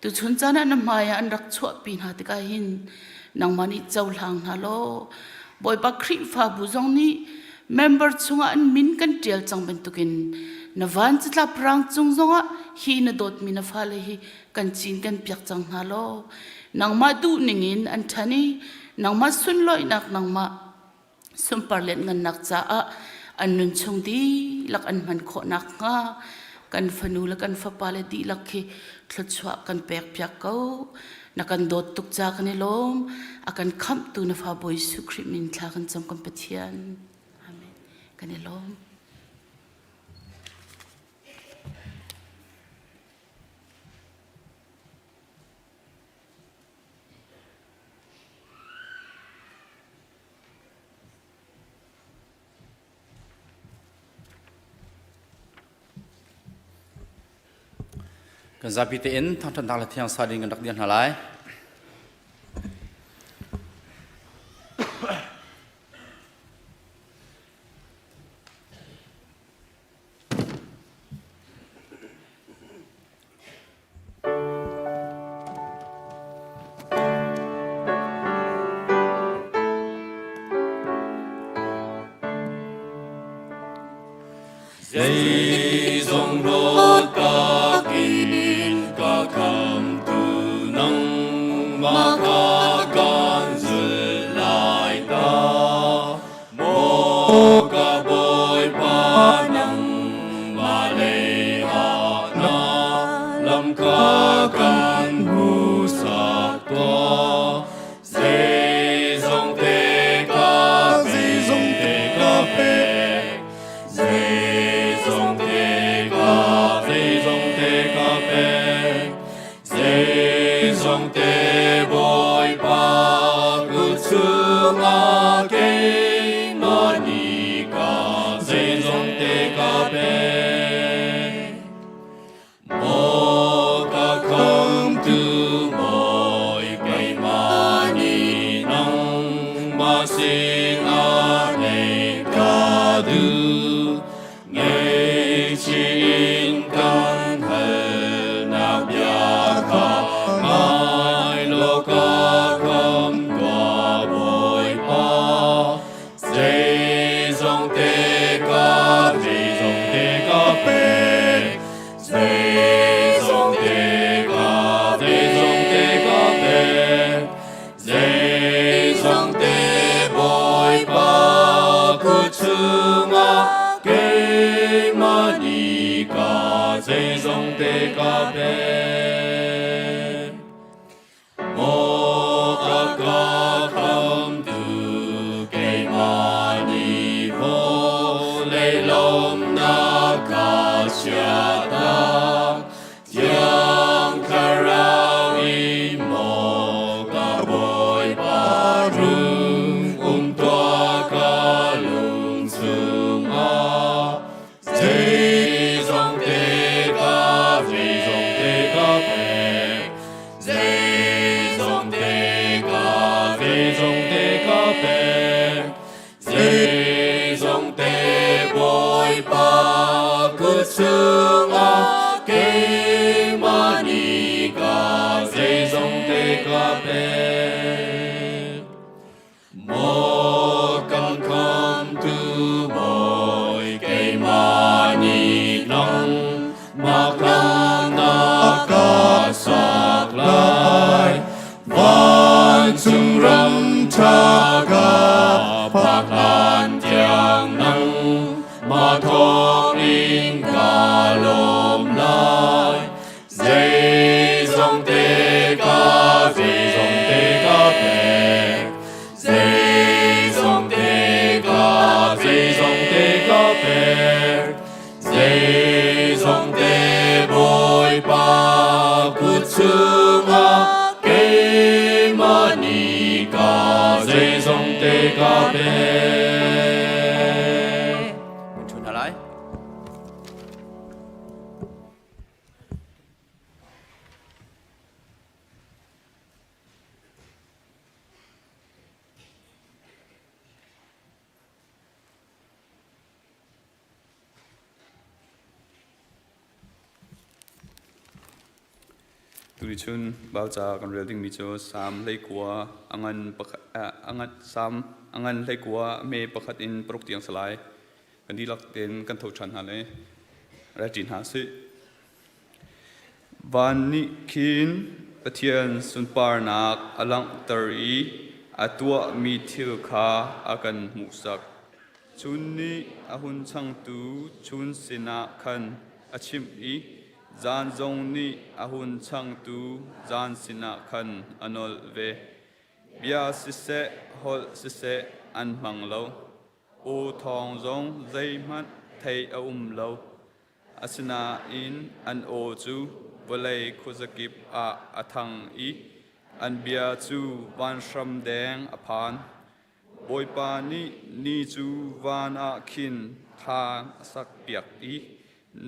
Tuchun caan ah na hmai ah an rak chuahpi hna tikah hin nangmah nih cohlang hna law Bawipa Khrihfabu zong nih member chungah an min kan ṭial cang bantukin na van catlap rang cung zongah hi na dawtmi na fale hi kan cin kan piak cang hna law nangmah duh ningin an ṭhan i nangmah sunlawihnak nangmah sunpar lianhngannak caah an nun chung dihlak an hman khawh nakhnga kan fanu le kan fapa le dihlak khi thluachuah kan pek piak ko. Na kan dawt tuk ca kan i lawm. A kan khamhtu na fa Bawi Jesuh Khrih min thla kan cam kan Pathian. Amen. Kan i lawm. Kan zapi tein thangṭhatnak le thiang sa ding kan rak dir hna lai. Zeizong hlawt in ka khamtu nangmah kha kan zulh lai ta. Maw ka Bawipa nangmah lei ah na lam kha kan hmuhsak tuah. Zeizong te ka zeizong te ka pek zeizong te ka zeizong te ka pek zeizong te Bawipa kut chungah keimah nih ka zeizong te ka pek Maw ka khamtu Bawi keimah nih nangmah sinah neih ka duh. Ngaihchih in kan halnak bia kha ngai law ka kham tuah Bawipa. Zeizong te ka zeizong te ka pek zeizong te ka zeizong te ka pek zeizong te Bawipa kut chungah keimah nih ka zeizong te ka pek. Maw a ka khamtu keimah nih vawlei lawmnak ka chiahtak Thiang Thlarau in maw ka Bawipa rung um tuah ka lung chungah Zeizong te ka zeizong te ka pek zeizong te ka zeizong te ka pek zeizong te Bawipa kut chungah keimah nih ka zeizong te ka pek Maw kan khamtu Bawi keimah nih nangmah kha na ka sak lai. Vancung ram ṭha ka phak hlan tiang nangmah thawngin ka lawm lai. Zeizong te ka zeizong te ka pek zeizong te ka zeizong te ka pek zeizong te Bawipa kut chungah keimah nih ka zeizong te ka pek. Kan ṭhu hna lai. Tuni chun Bauca kan rel dingmi cu Salm 19 a ngan pakhat a ngan Salm a ngan 19 me pakhat in paruk tiang salai. Kan dihlak tein kan tho ṭhan hna le rel ṭi hna sih. Van nih khin Pathian sunparnak a langhter i a tuahmi thil kha a kan hmuhsak. Chun nih a hun changtu chun sinah khan a chimh i zan zong nih a hun changtu zan sinah khan a nolh ve. Bia siseh, holh siseh an hmang lo. Aw thawng zong zeihmanh theih a um lo. Asinain an aw cu vawlei khuazakip ah a thang i an bia cu vanhram deng a phan. Bawipa nih ni cu van ah khin thla a sakpiak i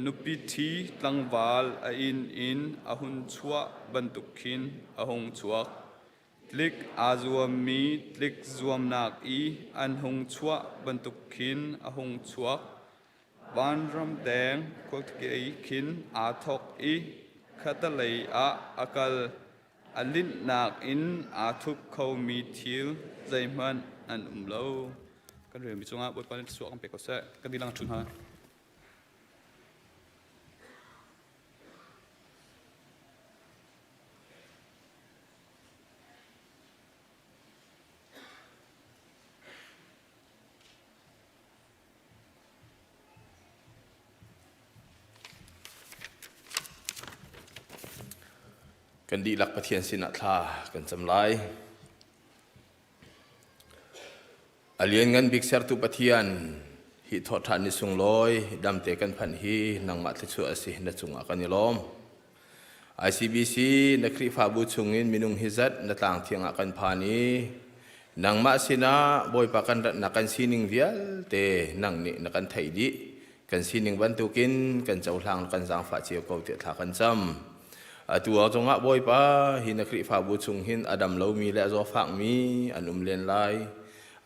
nupi ṭhi tlangval a inn in a hun chuah bantuk khin a hung chuak. Tlik aa zuammi tlik zuamnak i an hung chuah bantuk khin a hung chuak. Vanram deng khuakei khin aa thawk i khattelei ah a kal. A linhnak in aa thup khomi thil zeihmanh an um lo. Kan relmi cungah Bawipa nih thluachuah kan pe ko seh. Kan dilang ṭhu hna. Kan dihlak Pathian sinah thla kan cam lai. A lianngan bik sertu Pathian, hi thawhṭhan ni sunglawi damte kan phanh hi nangmah thluachuah a si na cungah kan i lawm. ICBC na Khrihfabu chungin minung hi zat na tlang thiang ah kan phan i nangmah sinah Bawipa kan ratnak kan sining vialte nang nih na kan theih dih. Kan sining bantukin kan cohlang kan zaangfah cio ko tiah thla kan cam. Atu ah zongah Bawipa hi na Khrihfabu chung hin a dam lomi le a zawfakmi an um len lai.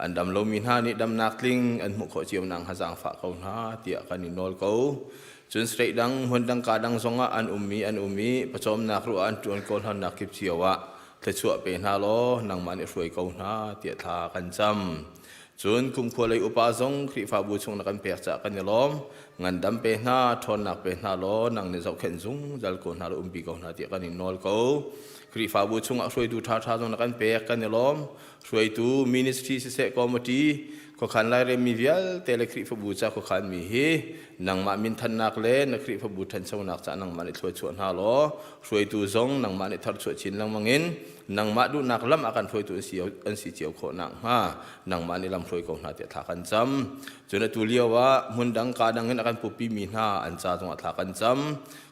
An dam lomi hna nih damnak tling an hmuh khawh cio nak hnga zaangfah ko hna tiah kan i nawl ko. Cun state dang hmun dang ka dang zongah an ummi an um i pawcawmnak ruah an ṭuan ko hlannak kip cio ah thluachuah pe hna law nangmah nih hruai ko hna tiah thla kan cam. Cun kumkhua lei upa zong Khrihfabu chung na kan pek caah kan i lawm. Ngandam pe hna, ṭhawnnak pe hna law nang nih zohkhenh zungzal ko hna law umpi ko hna tiah kan in nawl ko. Khrihfabu chungah hruaitu ṭhaṭha zong na kan pek kan i lawm. Hruaitu ministry siseh committee khuakhan lairemmi vialte le Khrihfabu ca khuakhanmi hi nangmah minthannak le na Khrihfabu ṭhanchonak caah nangmah nih thluachuah hna law hruaitu zong nangmah nih tharchuah chin lengmang in nangmah duhnak lam ah kan hruaitu an si, an si cio khawh nakhnga nangmah nih lam hruai ko hna tiah thla kan cam. Cun atu lio ah hmun dang ka dang in a kan pupimi hna an ca zongah thla kan cam.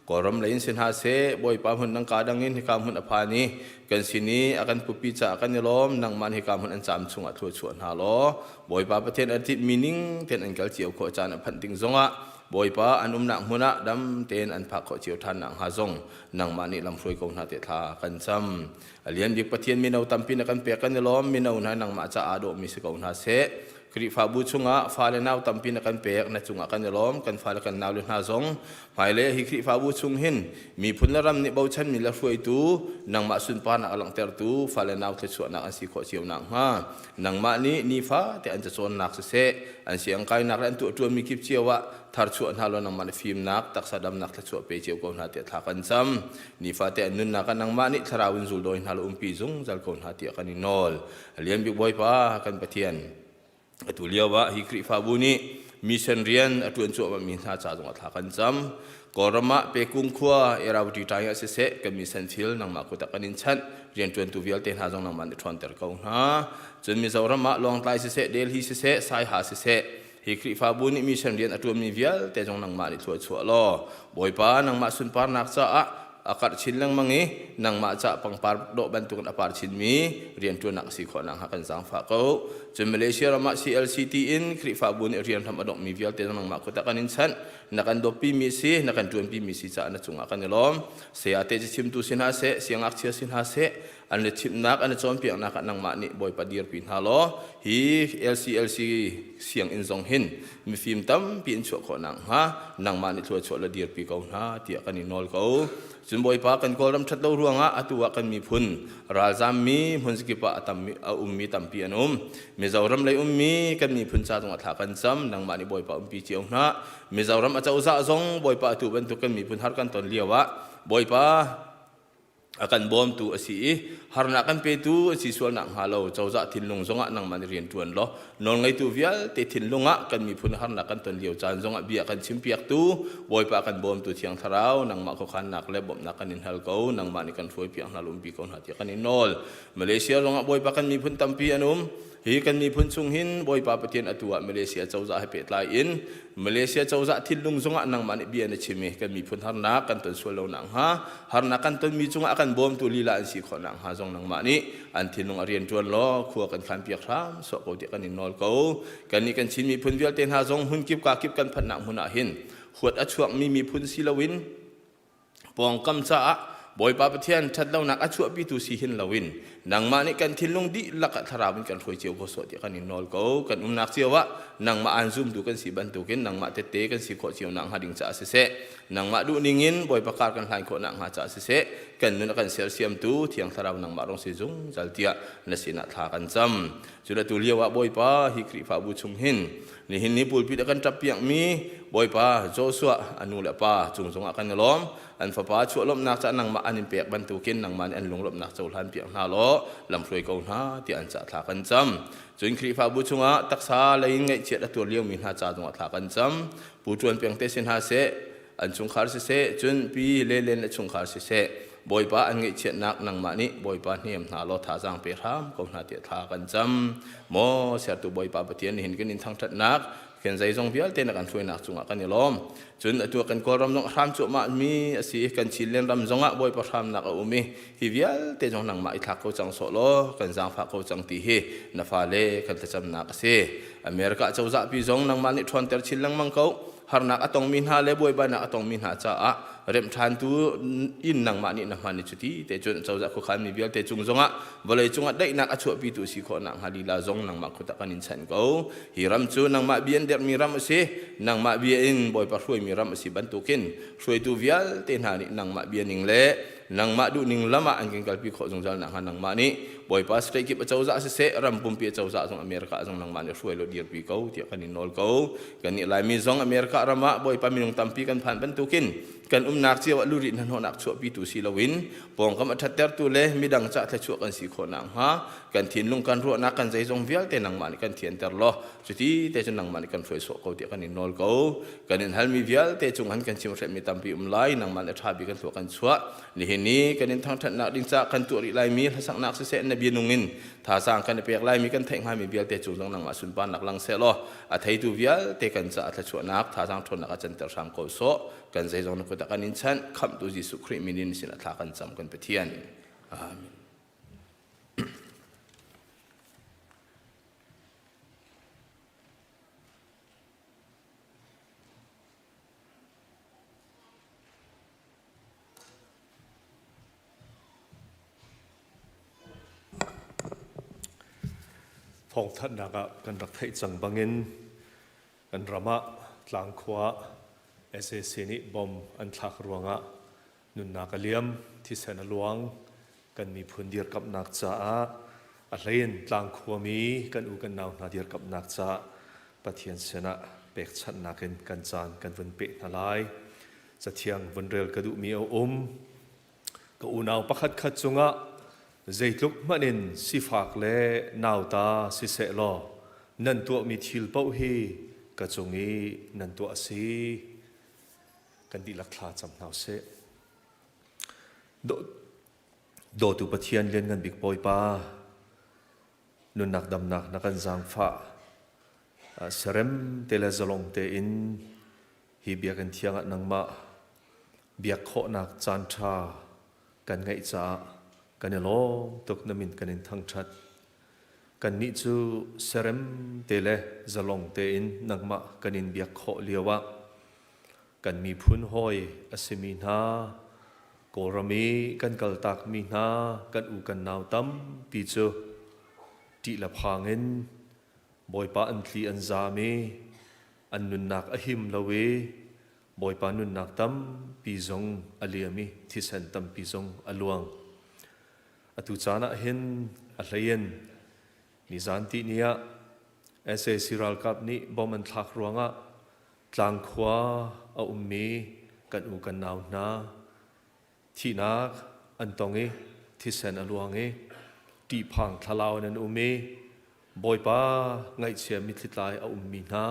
Kawlram lei in si hna seh, Bawipa hmun dang ka dang in hika hmun a phan i kan sin i a kan pupi caah kan i lawm, nangmah nih hika hmun an caam chungah thluachuah hna law, Bawipa Pathian an tinhmi ning tein an kal cio khawh caan a phanh ding zongah Bawipa an umnak hmun ah dam tein an phak khawh cio ṭhan nakhnga zong nangmah nih lamhruai ko hna tiah thla kan cam. A lian bik Pathian mino tampi na kan pek kan i lawm, mino hna nangmah caah aa dawhmi si ko hna seh. Khrihfabu chungah fale nau tampi na kan pek, na cungah kan i lawm, kan fale kan naule hna zong hmailei hi Khrihfabu chung hin miphun le ram nih bochanmi le hruaitu nangmah sunparnak a langhtertu fale nau thluachuahnak an si khawh cio nakhnga nangmah nih nifate an cacawnnak siseh an siangkainak le an tuahṭuanmi kip cio ah tharchuah hna law nangmah nih fimnak taksa damnak thluachuah pe cio ko hna tiah thla kan cam nifate an nunnak ah nangmah nih thlarau in zuldawi hna law umpi zungzal ko hna tiah kan i nawl Lian bik Bawipa kan Pathian atu lio ah hi Khrihfabu nih mission rian a ṭuan cuahmahmi hna ca zongah thla kan cam. Kawlram ah Pekung khua Erawati ṭai ah siseh kan mission thil nangmah kut ah kan in chanh rianṭuantu vialte hna zong nangmah nih ṭhawnter ko hna. Cun Mizoram ah Lawngtlai siseh, Delhi siseh, Saiha siseh hi Khrihfabu nih mission rian a ṭuanmi vialte zong nangmah nih thluachuah law Bawipa nangmah sunparnak caah a karh chin lengmang i nangmah ca pangpar dawh bantukin a par chinmi rianṭuannak a si khawh nakhnga kan zaangfah ko. Cun Malaysia ram ah CLCT in Khrihfabu nih rian hram a donghmi vialte nangmah kut ah kan in chanh. Na kan dawtpimi si, na kan ṭuanpimi si caah na cungah kan i lawm. Saya te cachimtu si hna seh, siangngakchia si hna seh, an le chimhnak an i cawnpiaknak ah nangmah nih Bawipa dirpi hna law hi LCLC sianginn zong hin mifim tampi in chuah khawh nakhnga nangmah nih thluachuah le dirpi ko hna tiah kan i nawl ko. Cun Bawipa kan Kawlram ṭhat lo ruangah atu ah kan miphun ralzammi hmunzakip ah a tammi a ummi tampi an um. Mizoram lei ummi kan miphun ca zongah thla kan cam. Nangmah nih Bawipa umpi cio hna. Mizoram acozah zong Bawipa atu bantuk kan miphun har kan ton lio ah Bawipa a kan bawmtu a si i harnak kan petu a si sualnak hnga lo cozah thinlung zongah nangmah nih rian ṭuan law nawlngeitu vialte thinlung ah kan miphun harnak kan ton lio caan zongah bia kan chimpiaktu Bawipa kan bawmtu Thiang Thlarau nangmah khuakhannak le bawmhnak kan in hal ko nangmah nih kan hruaipiak hna lumpi ko hna tiah kan in nawl Malaysia zongah Bawipa kan miphun tampi an um Hi kan miphun chung hin Bawipa Pathian atu ah Malaysia cozah he pehtlai in Malaysia cozah thinlung zongah nangmah nih bia na chim i kan miphun harnak kan ton sual lo nak hnga harnak kan tonmi cungah a kan bawmtu lila an si khawh nak hnga zong nangmah nih an thinlung a rian ṭuan law khua kan khan piak hram sawh ko tiah kan in nawl ko. Kannih kan Chin miphun vialte hna zong hmun kip ka kip kan phanhnak hmun ah hin huat a chuakmi miphun si loin Pawngkam caah Bawipa Pathian ṭhatlonak a chuahpitu si hin loin nangmah nih kan thinlung dihlak ah thlarau in kan hruai cio ko sawh tiah kan in nawl ko. Kan umnak cio ah nangmah aan zumtu kan si bantukin nangmah tette kan si khawh cio nakhnga ding caah siseh, nangmah duhning in Bawipa kar kan hlan khawh nakhnga caah siseh, kan nun a kan sersiamtu Thiang Thlarau nangmah rong si zungzal tiah na sinah thla kan cam. Cu le tu lio ah Bawipa hi Khrihfabu chung hin Nihin ni pulpit a kan ṭap piakmi Bawipa Joshua a nu le pa cung zongah kan i lawm. An fapa chuah lawmhnak caah nangmah an in pek bantukin nangmah nih an lunglawmhnak cohlan piak hna law lamhruai ko hna tiah an cah thla kan cam. Cun Khrihfabu chungah taksa lei in ngaihchiat a tuar liomi hna ca zongah thla kan cam. Pu Ṭuan Peng te si hna seh, an chungkhar siseh, cun pi Lelen le chungkhar siseh, Bawipa an ngaihchiatnak nangmah nih Bawipa hnem hna law thazaang pe hram ko hna tiah thla kan cam. Maw sertu Bawipa Pathian nihin kan in thangṭhatnak kan zeizong vialte na kan hruainak cungah kan i lawm. Cun atu kan Kawlram zong a hram cuahmah mi a si i kan Chinland ram zongah Bawipa hramnak a um i hi vialte zong nangmah i thlak ko cang sawh law kan zaangfah ko cang ti hi na fale kan thlacamnak a si. America cozah pi zong nangmah nih ṭhawnter chin lengmang ko. Harnak a tongmi hna le buaibainak a tongmi hna caah remṭhantu in nangmah nih na hman i cuti te cun cozah khuakhan mi vialte cung zongah vawlei cungah daihnak a chuahpitu si khawh nakhnga lila zong nangmah kut ah kan in chanh ko. Hi ram cu nangmah bia in derhmi ram a si, nangmah bia in Bawipa hruaimi ram a si bantukin hruaitu vialte hna nih nangmah bia ning le nangmah duhning lam ah an kan kalpi khawh zungzal nakhnga nangmah nih Bawipa state kip acozah siseh ram pumpi acozah zong America zong nangmah nih hruai law dirpi ko tiah kan in nawl ko. Kannih Laimi zong America ram ah Bawipa minung tampi kan phan bantukin kan umnak cio ah lurit hnahnawhnak chuahpitu si loin pawngkam a ṭhattertu le midang cah thluachuah kan si khawh nakhnga kan thinlung kan ruahnak kan zeizong vialte nangmah nih kan thianter law cuti te cun nangmah nih kan hruai sawh ko tiah kan in nawl ko. Kan in halmi vialte cung han kan chimhhrehmi tampi um lai nangmah nih a ṭha bik kan tuah kan chuah. Nihin ni kan in thangṭhatnak ding caah kan tuah rih laimi hlasaknak siseh na bia nung in thazaang kan i pek laimi kan theih hngami vialte cung zong nangmah sunparnak lang seh law a theitu vialte kan caah thluachuahnak thazaang ṭhawnnak a canter hram ko sawh. Kan zeizong na kut ah kan in chanh. Khamhtu Jesuh Khrih min in sin ah thla kan cam kan Pathian. Amen. Thawngthanhnak ah kan rak theih cang bangin kan ram ah tlangkhua sac nih bom an thlak ruangah nunnak a liam, thisen a luang, kan miphun dirkamhnak caah a hleiin tlangkhuami kan u kan nau hna dirkamhnak caah Pathian sinah pekchanhnak in kan caan kan vun peh hna lai. Cathiang vun rel ka duhmi a um. Ka unau pakhat khat cungah zeitluk hmanh in sifak le nauta siseh law nan tuahmi thil paoh hi ka cung i nan tuah a si. Kan dihlak thla cam hna usih. Dawtu Pathian lianngan bik Bawipa, nunnak damnak na kan zaangfah. Serem te le zalong tein hi biakinn thiang ah nangmah biak khawhnak caanṭha kan ngeih caah kan i lawm tuk na min kan in thangṭhat. Kannih cu serem te le zalong tein nangmah kan in biak khawh lio ah kan miphun hawi a simi hna Kawlram i kan kaltakmi hna kan u kan nau tampi cu ṭih le phang in Bawipa an tli an zaam i an nunnak a him lo i. Bawipa nunnak tampi zong a liam i thisen tampi zong a luang. Atu caan ah hin a hleiin nizan tihni ah sac ralkap nih bom an thlak ruangah tlangkhua a ummi kan u kan nau hna thihnak an tong i thisen a luang i ṭihphang thlalau in an um i Bawipa ngaihchia mitthli tlai a ummi hna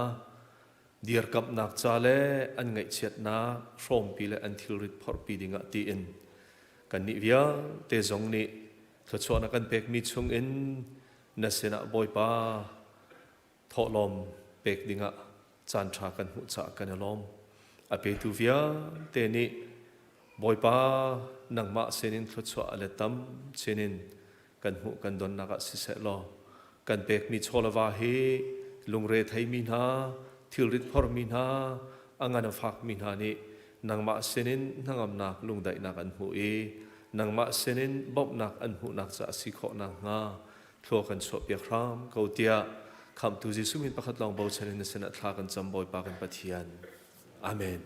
dirkamhnak ca le an ngaihchiatnak hrawmpi le an thilrit phorhpi dingah tiin kannih vialte zong nih thluachuah na kan pekmi chungin na sinah Bawipa thawhlawm pek dingah caanṭha kan hmuh caah kan i lawm. A petu vialte nih Bawipa nangmah sinin thluachuah a let tam chin in kan hmuh kan donnak ah siseh law kan pekmi chaw le va hi lungre theimi hna thilrit phormi hna a ngan a fakmi hna nih nangmah sinin hnangamnak lungdaihnak an hmuh i nangmah sinin bawmhnak an hmuhnak caah si khawh nakhnga thlua kan chuahpiak hram ko tiah khamhtu Jesuh min pakhat lawng bochan in na sinah thla kan cam Bawipa kan Pathian. Amen.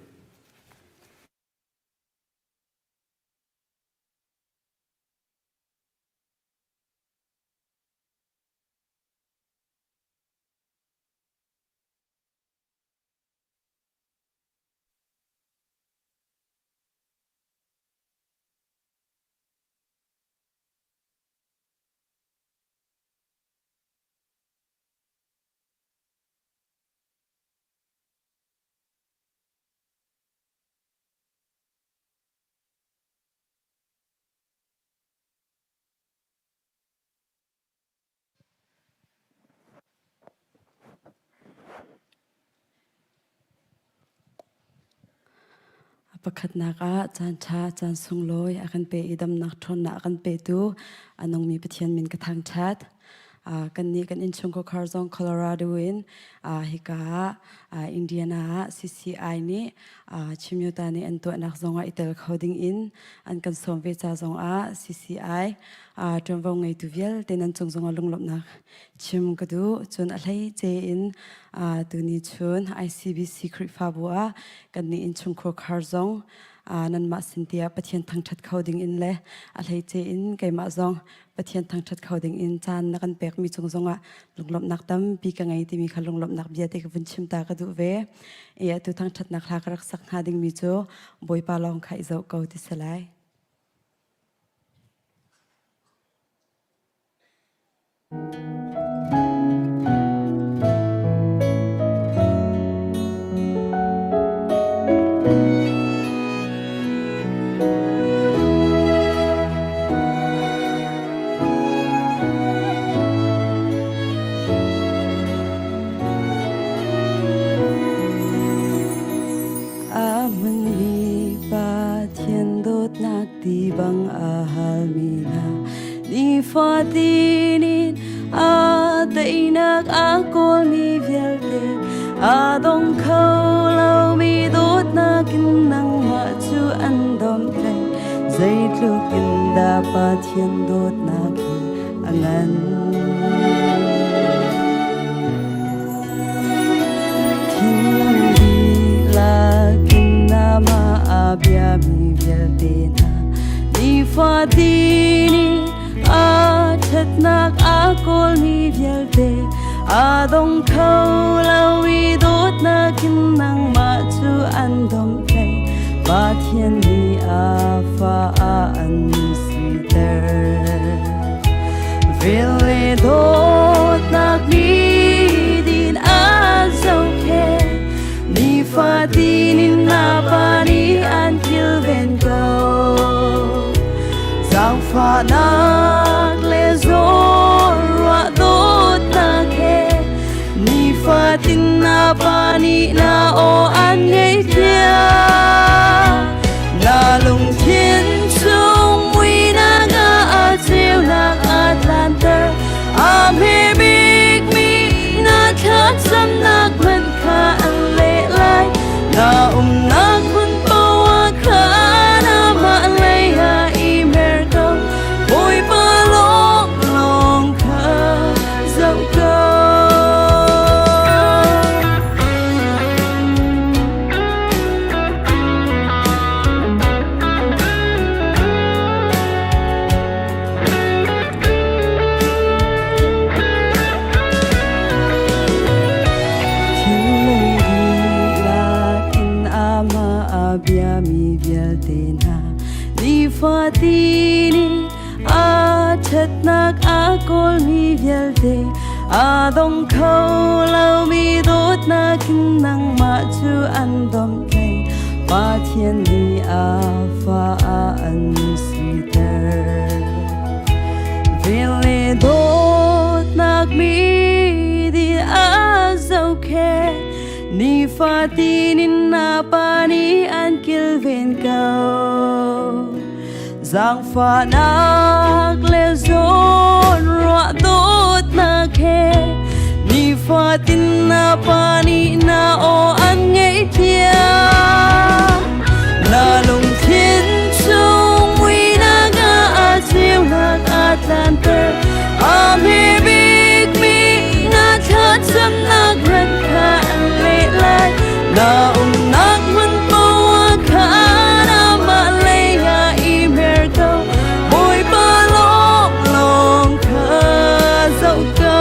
Pakhatnak ah caanṭha, caan sunglawi a kan pe i damnak ṭhawnnak a kan petu a nungmi Pathian min ka thangṭhat. Kannih kan innchungkhar zong Colorado in hika ah Indiana ah CCI nih Chimyota nih an tuahnak zongah i tel kho ding in an kan sawm ve ca zongah CCI ṭuanvo ngeitu vialte nan cung zongah lunglawmhnak chim ka duh. Cun a hleice in tuni chun ICBC Khrihfabu ah kannih innchungkhar khar zong nanmah sin tiah Pathian thangṭhat kho ding in le a hleice in keimah zong Pathian thangṭhat kho ding in caan na kan pekmi cung zongah lunglawmhnak tampi ka ngei timi kha lunglawmhnak bia te ka vun chim ta ka duh ve. I atu thangṭhatnak hla ka rak sak hnga dingmi cu Bawipa lawng kha i zoh ko ti si lai. A hmunmi Pathian dawtnak ti bang a halmi hna nifatin in a teinak a kawlmi vialte a dong kho lomi dawtnak in nangmah cu an domhtlaih zeitluk in dah Pathian dawtnak hi a ngan. Thinlung dihlak in amah a biami vialte hna nifatin i a ṭhatnak a kawlmi vialte a dong kho lo i dawtnak in nangmah cu an domhtlaih Pathian nih a fa ah an siter. Vel le dawtnak nih din an zohkhenh nifatin in na pa nih an kilven ko. Zaangfahnak le zawnruah dawtnak he nifatin na pa nih na aw an ngaihpiak. Na lungthin chung muinak ah a ceunak a tlanter. A hme bikmi na thlacamnak hmanh kha an leh lai. Na umnak hmun poah kha amah lei ah i mer ko. Bawipa. vialte a dong kho lomi dawtnak in nangmah cu an domhtlaih Pathian nih a fa an siter. Vel le dawtnak mi di a zohkhenh nifatin in na pa nih an kilven ko. Zaangfahnak le zawnruah dawtnak he nifatin na pa nih na aw an ngaihpiak. Na lungthin chung muihnak ah ceunak aa tlanter. A hme bikmi na thlacamnak rat kha an leh lai. Na umnak hmun poah khan amah lei ah i mer ko. Bawipa lawnglawng kha zoh ko.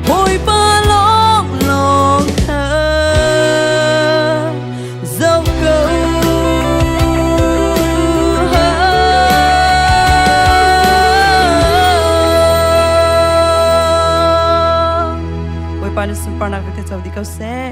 Bawipa lawnglawng kha zoh ko. Bawipa nih sunparnak vialte co dih ko seh.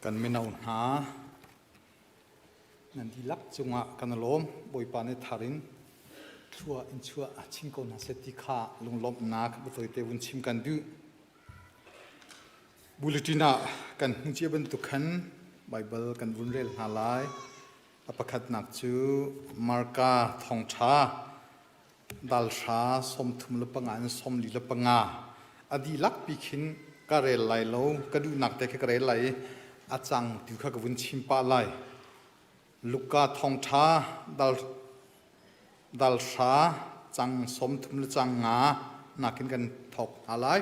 Kan mino hna nan dihlak cungah kan i lawm. Bawipa nih thar in thlua in chuah chin ko hna seh ti kha lunglawmhnak biatawi te vun chim kan duh. Bulletin ah kan hmuh cia bantuk khan Baibal kan vun rel hna lai. A pakhatnak cu Marka thawngṭha dal hra 35 in 45 a dihlak pi khin ka rel lai lo ka duhnak te kha ka rel lai i a cang tu kha ka vun chim pah lai Luka thawngṭha dal dal hra cang 30 le cang nga nakin kan thawk hna lai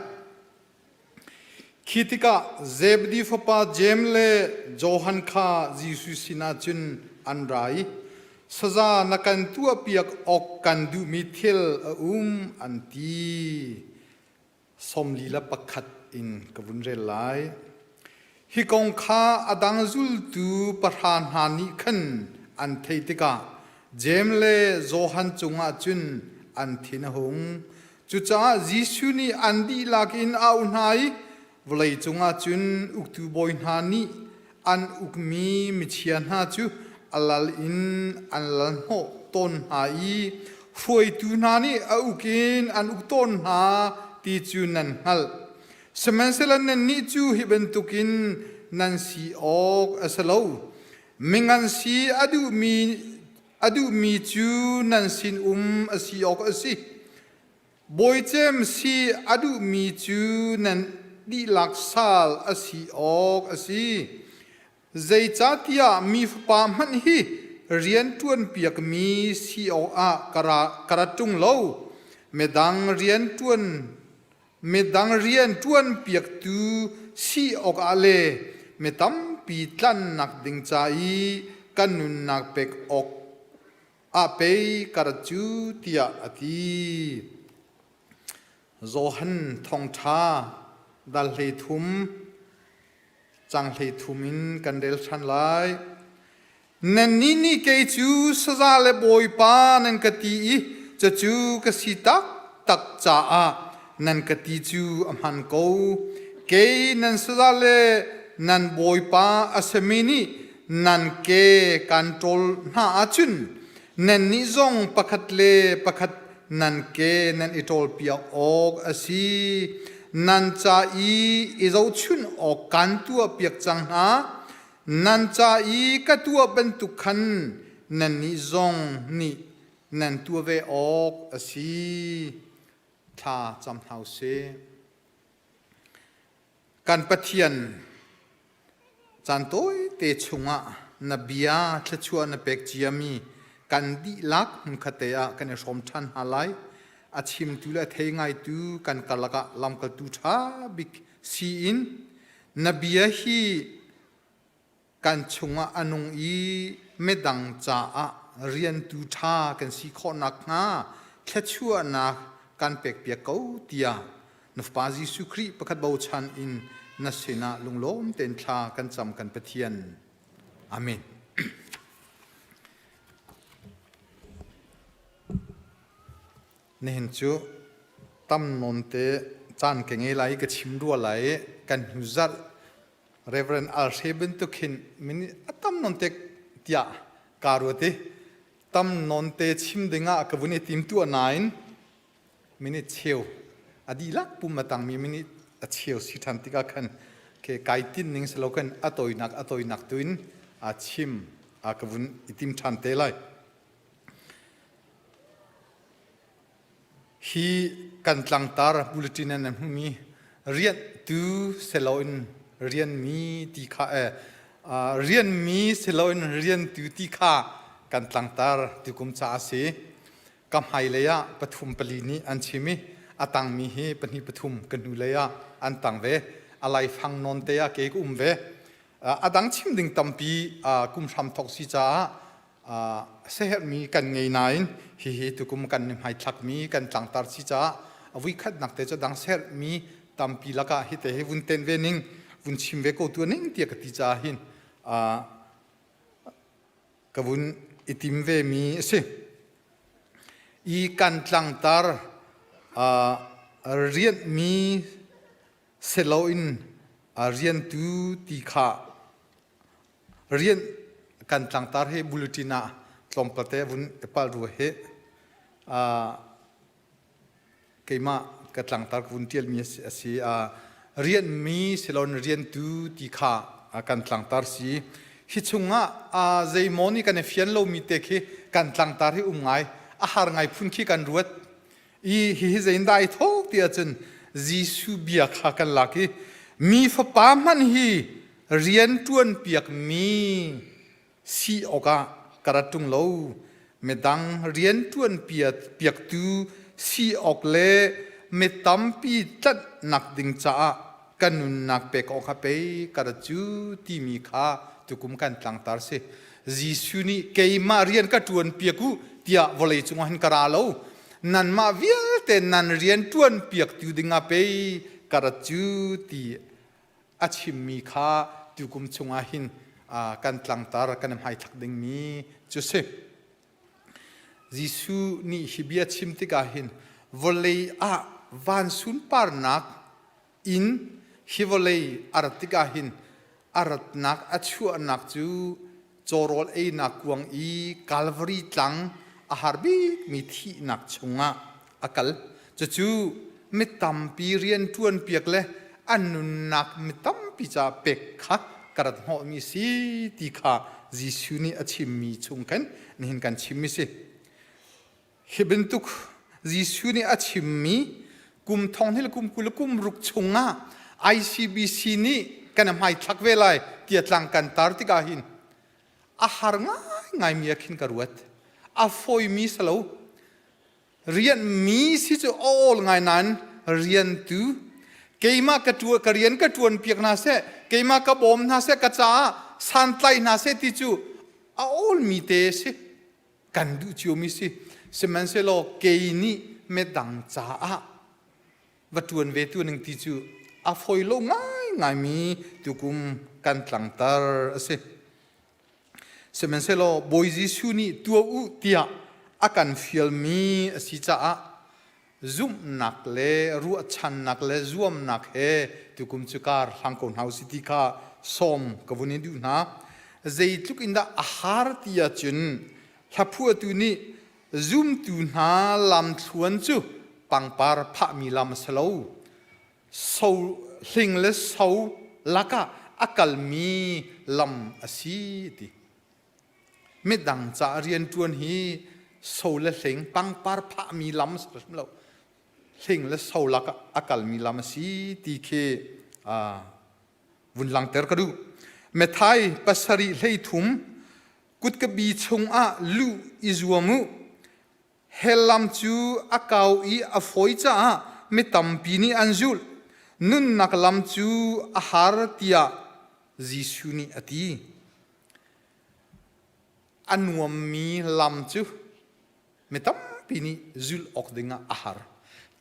Khi tikah Zebedi fapa Jeim le Johan kha Jesuh sinah cun an ra i, Saza na kan tuahpiak awk kan duhmi thil a um, an ti. 41 in ka vun rel lai. Hi kong kha a dang zultu pahra hna nih khan an theih tikah Jeim le Johan cungah cun an thin a hung. Cucaah Jesuh nih an dihlak in a auh hna i vawlei cungah cun uktu bawi hna nih an ukmi michia hna cu a lal in an lalhnawh tawn hna i hruaitu hna nih a uk in an uk tawn hna ti cu nan hngalh. Sihmanhsehlaw nannih cu hi bantukin nan si awk a si lo. Mingan si a duhmi a duhmi cu nan sinum a si awk a si. Bawicem si a duhmi cu nan dihlak sal a si awk a si. Zeicahtiah mi fapa hmanh hi rian ṭuanpiakmi si awkah ka ra, ka ra ṭung lo. Midang rian ṭuan midang rian ṭuanpiaktu si awkah le mi tampi tlanhnak ding ca i kan nunnak pek awk ah pei ka rat cu tiah a ti. Johan thawngṭha dal 13 cang 13 in kan rel ṭhan lai. Nannih nih kei cu saza le bawipa nan ka ti i cucu ka si taktak caah nan ka ti cu a hman ko. Kei nan saza le nan bawipa a simi nih nan ke kan ṭawl hna ahcun nannih zong pakhat le pakhat nan ke nan i ṭawlpiak awk a si. Nan ca i i zohchunh awk kan tuahpiak cang hna. Nan ca i ka tuah bantuk khan nannih zong nih nan tuah ve awk a si. Thla cam hna u sih. Kan Pathian, caan tawite chungah na bia thluachuah na pek ciami kan dihlak hmunkhatte ah kan i hrawm ṭhan hna lai. A chimtu le a thei ngaitu kan karlak ah lamkaltu ṭha bik si in Na bia hi kan chungah a nung i midang caah riantu ṭha kan si khawh nakhnga thluachuahnak kan pekpiak ko tiah na Fapa Jesuh Khrih pakhat bochan in na sinah lunglawm tein thla kan cam kan Pathian. Amen. Nihin cu tam nawn te caan ka ngei lai i ka chim rua lai i kan hnu zarh Reverend Al Hre bantuk hin min a tam nawn te tiah kaa ruat i tam nawn te chim dingah ka vun i tim tuah nain minute cheu a dihlak pum a tangmi minute a cheu si ṭhan tikah khan ke kai tin ning si lo khan a tawinak a tawinak tu in a chim a ka vun i tim ṭhan te lai. Hi kan tlangtar bulletin in an hmuhmi rianhtu siloin rianmi ti kha eh, rianmi siloin riantu ti kha kan tlangtar tukum ca a si. Ka hmailei ah pathum pali nih an chim i a tangmi hi pahnih pathum ka hnulei ah an tang ve. A laifang nawn te ah ke ka um ve. A dang chim ding tampi kum hram thok si caah siaherhmi kan ngei nain hihi tukum kan i hmaithlakmi kan tlangtar si caah a vuikhatnak te cu dang siaherhmi tampi lakah hi te hi vun ten ve ning vun chim ve ko tu ning tiah ka ti caah hin ka vun i tim ve mi a si. I kan tlangtar rianhmi siloin riantu ti kha. Rian kan tlangtar hi bulletin ah tlawmpate vun epal rua hi keimah ka tlangtar ka vun ṭialmi a si. Rianmi silon riantu ti kha kan tlangtar si. Hi chungah zeimaw nih kan i fian lomi te khi kan tlangtar hi um ngai. A har ngai phun khi kan ruat. I hihi zeiindah ai thawk ti ahcun Jesuh bia kha kan lak i mi fapa hmanh hi rian ṭuan piakmi si awkah ka rat ṭung lo. Midang rian ṭuan piaktu si awk le mi tampi tlanhnak ding caah ka nunnak pek awk kha pei ka rat cu timi kha tukum kan tlangtar si. Jesuh nih keimah rian ka ṭuan piak u tiah vawlei cungah hin ka ra lo. Nanmah vialte nan rian ṭuan piaktu dingah pei ka rat cu ti a chimmi kha tukum chungah hin kan tlangtar kan i hmaithlak dingmi cu si. Jesuh nih hi bia chim tikah hin vawlei ah van sunparnak in hi vawlei a rat tikah hin a ratnak a chuahnak cu cawrawl einak kuang i Calvary tlang a har bikmi thihnak chungah a kal. Cucu mi tampi rian ṭuanpiak le an nunnak mi tampi ca pek kha ka rat hnawhmi si ti kha Jesuh nih a chimmi chung khan nihin kan chimmi si. Hi bantuk Jesuh nih a chimmi kum thong hnih le kum 20 le kum ruk chungah ICBC nih kan i hmaithlak ve lai tiah tlang kan tar tikah hin a har ngaingaimi ah khin ka ruat. A fawimi si lo. Rianmi si cu a awl ngai nain riantu keimah ka ṭuan ka rian ka ṭuan piak hna seh keimah ka bawm hna seh ka caah santlai hna seh ti cu a awlmi te si. Kan duh ciomi si. Sihmanhsehlaw kei nih midang caah va ṭuan ve tu ning ti cu a fawi lo ngaingaimi tukum kan tlangtar a si. Sihmanhsehlaw Bawi Jesuh nih tuah u tiah a kan fialmi a si caah zumhnak le ruahchannak le zuamnak he tukum cu kar hlang ko hna usih ti kha sawm ka vun in duh hna. Zeitluk in dah a har ti ahcun hlaphuahtu nih zumtu hna lamthluan cu pangpar phahmi lam a si lo. So hling le so lakah a kalmi lam a si ti. Midang ca rianṭuan hi so le hling pangpar phahmi lam a si hrim lo. Hling le so lakah a kalmi lam a si ti khi vun langter ka duh. Methai pasarih 13 kutkabi chungah luh i zuam u. Hell lam cu a kau i a fawi caah mi tampi nih an zulh. Nunnak lam cu a har tiah Jesuh nih a ti. A nuammi lam cu mi tampi nih zulh awk dingah a har.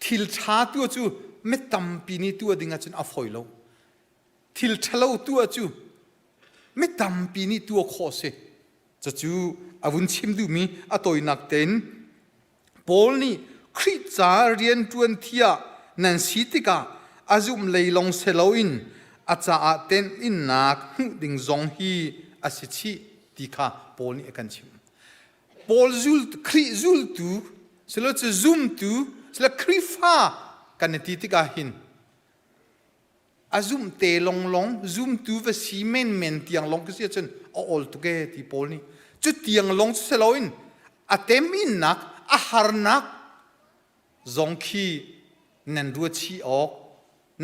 Thil ṭha tuah cu mi tampi nih tuah ding ahcun a fawi lo. Thil ṭhalo tuah cu mi tampi nih tuah khawh a si. Cucu a vun chim duhmi a tawinak tein Paul nih Khrih ca rianṭuan thiah nan si tikah a zumh lei lawng si loin a caah teninnak hmuh ding zong hi a si chih ti kha Paul nih a kan chimh. Paul zul Khrih zultu silo cu zumtu silo Khrihfa kan i ti tikah hin a zumh te longlong zumtu va si menmen tiang long ka si ahcun a awl tuk e ti Paul nih cu tiang long cu si loin a teminnak a harnak zong khi nan ruat chih awk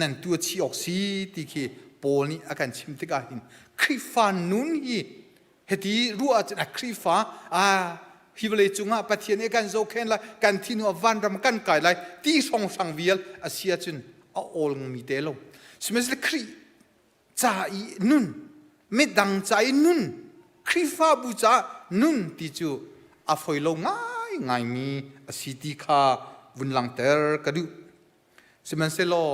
nan tuah chih awk si ti khi Paul nih a kan chim tikah hin Khrihfa nun hi hiti ruah ahcun a Khrihfa a hi vawlei cungah Pathian nih kan zohkhen lai kan thi hnu ah vanram kan kai lai ti hrawnghrang vial a si ahcun a awl mi te lo sihmanhsehlaw Khrih ca i nun midang ca i nun Khrihfabu ca nun ti cu a foi lo ngai ngaimi a si ti kha vun langter ka duh sihmanhsehlaw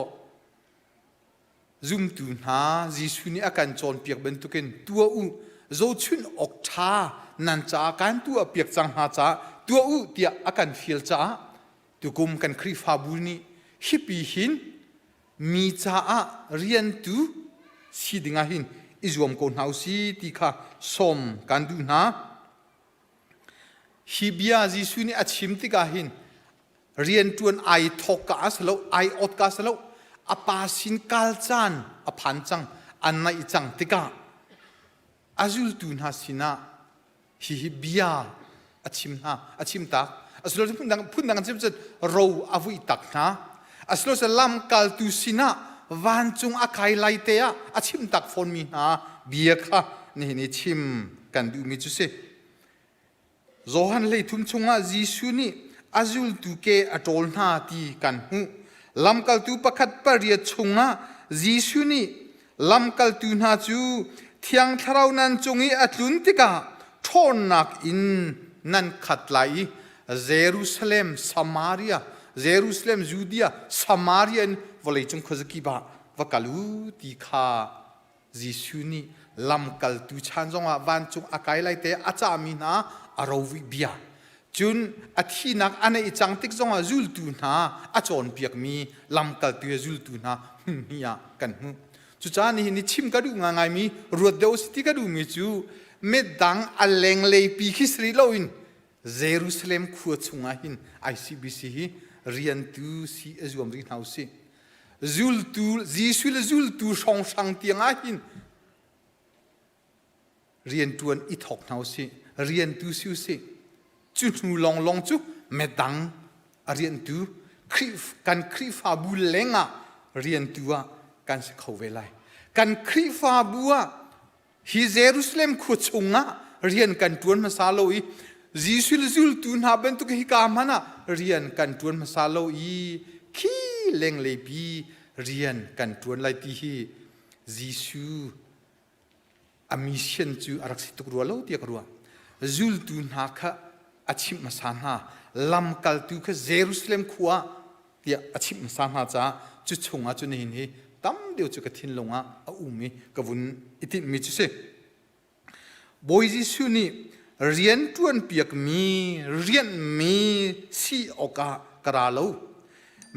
Zumtu hna Jesuh nih a kan cawnpiak bantukin tuah u, zohchunh awk ṭha nan caah kan tuahpiak cang hna caah tuah u tiah a kan fial caah tukum kan Khrihfabu nih hipi hin mi caah riantu si dingah hin i zuam ko hna usi ti kha sawm kan duh hna. Hi bia Jesuh nih a chim tikah hin rianṭuan ai thawk ka a si lo, ai ot ka si lo, a pa sin kal caan a phan cang, a naih cang tikah a zultu hna sinah hihi bia a chim hna, a chim tak. Asilo phundang phundang an chim cun ro a vui tak hna. Asilo lamkaltu sinah vancung a kai lai te ah a chim tak fawnmi hna bia kha nihin i chim kan duhmi cu si. Johan hleithum chungah Jesuh nih a zultu ke a ṭawl hna ti kan hmuh. Lamkaltu pakhat pariat chungah Jesuh nih lamkaltu hna cu Thiang Thlarau nan cung i a tlun tikah ṭhawnnak in nan khat lai i Jerusalem, Samaria, Jerusalem, Judea, Samaria in vawleicung khuazakip ah va kal u ti kha Jesuh nih lamkaltu chan zongah vancung a kai lai te a cahmi hna a rovuih bia. Cun a thihnak a neih cang tik zongah zultu hna a cawnpiakmi lamkaltu he zultu hna hmunhnih ah kan hmuh. Cucaah nihin ni chim ka duh ngaingaimi ruat deuh si ti ka duhmi cu midang a lenglei pi khi si rih loin Jerusalem khua chungah hin ICBC hi riantu si a zuam rih hna usih. Zultu Jesuh le zultu hrawnghrang tiangah hin rianṭuan i thawk hna usih. Riantu si usih. Cu hnu lawnglawng cu medang a riantu kan Khrihfabu lengah riantu ah kan si kho ve lai. Kan Khrihfabu ah Hi Jerusalem khua chungah rian kan ṭuan hmasa lo i Jesuh le zultu hna bantuk hika hmanh ah rian kan ṭuan hmasa lo i khi lenglei pi rian kan ṭuan lai ti hi Jesuh a mission cu a rak si tuk rua lo tiah ka ruah. Zultu hna kha a chimh hmasa hna. Lamkaltu kha Jerusalem khua ah tiah a chimh hmasa hna caah cu chungah cu nihin hi tam deuh cu ka thinlung ah a um i ka vun i tinhmi cu si. Bawi Jesuh nih rian ṭuanpiakmi rianhmi si awkah ka ra lo.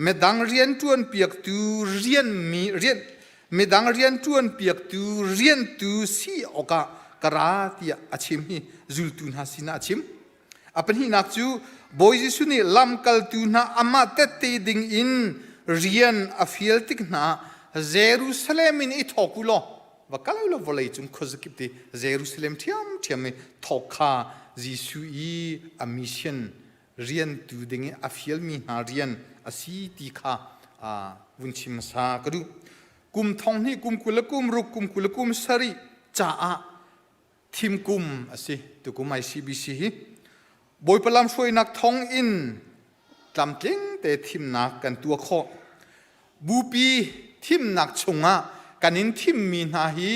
Midang rian ṭuanpiaktu rianmi rian midang rian ṭuanpiaktu riantu si awkah ka ra tiah a chim hi zultu hna sinah a chim. A pahnihnak cu Bawi Jesuh nih lamkaltu hna amah tette ding in rian a fial tik hna Jerusalem in i thawk u law va kal u law vawlei cung khuazakip ti Jerusalem ṭhiamṭhiam i thawk kha Jesuh i a mission riantu ding i a fialmi hna rian a si ti kha vun chim hmasa ka duh. Kum thong hnih kum 20 le kum ruk kum 20 le kum sarih caah thim kum a si tukum ICBC hi Bawipa lamhruainak thong in tlamtling te thimnak kan tuah khawh bupi thimnak chungah kan in thimmi hna hi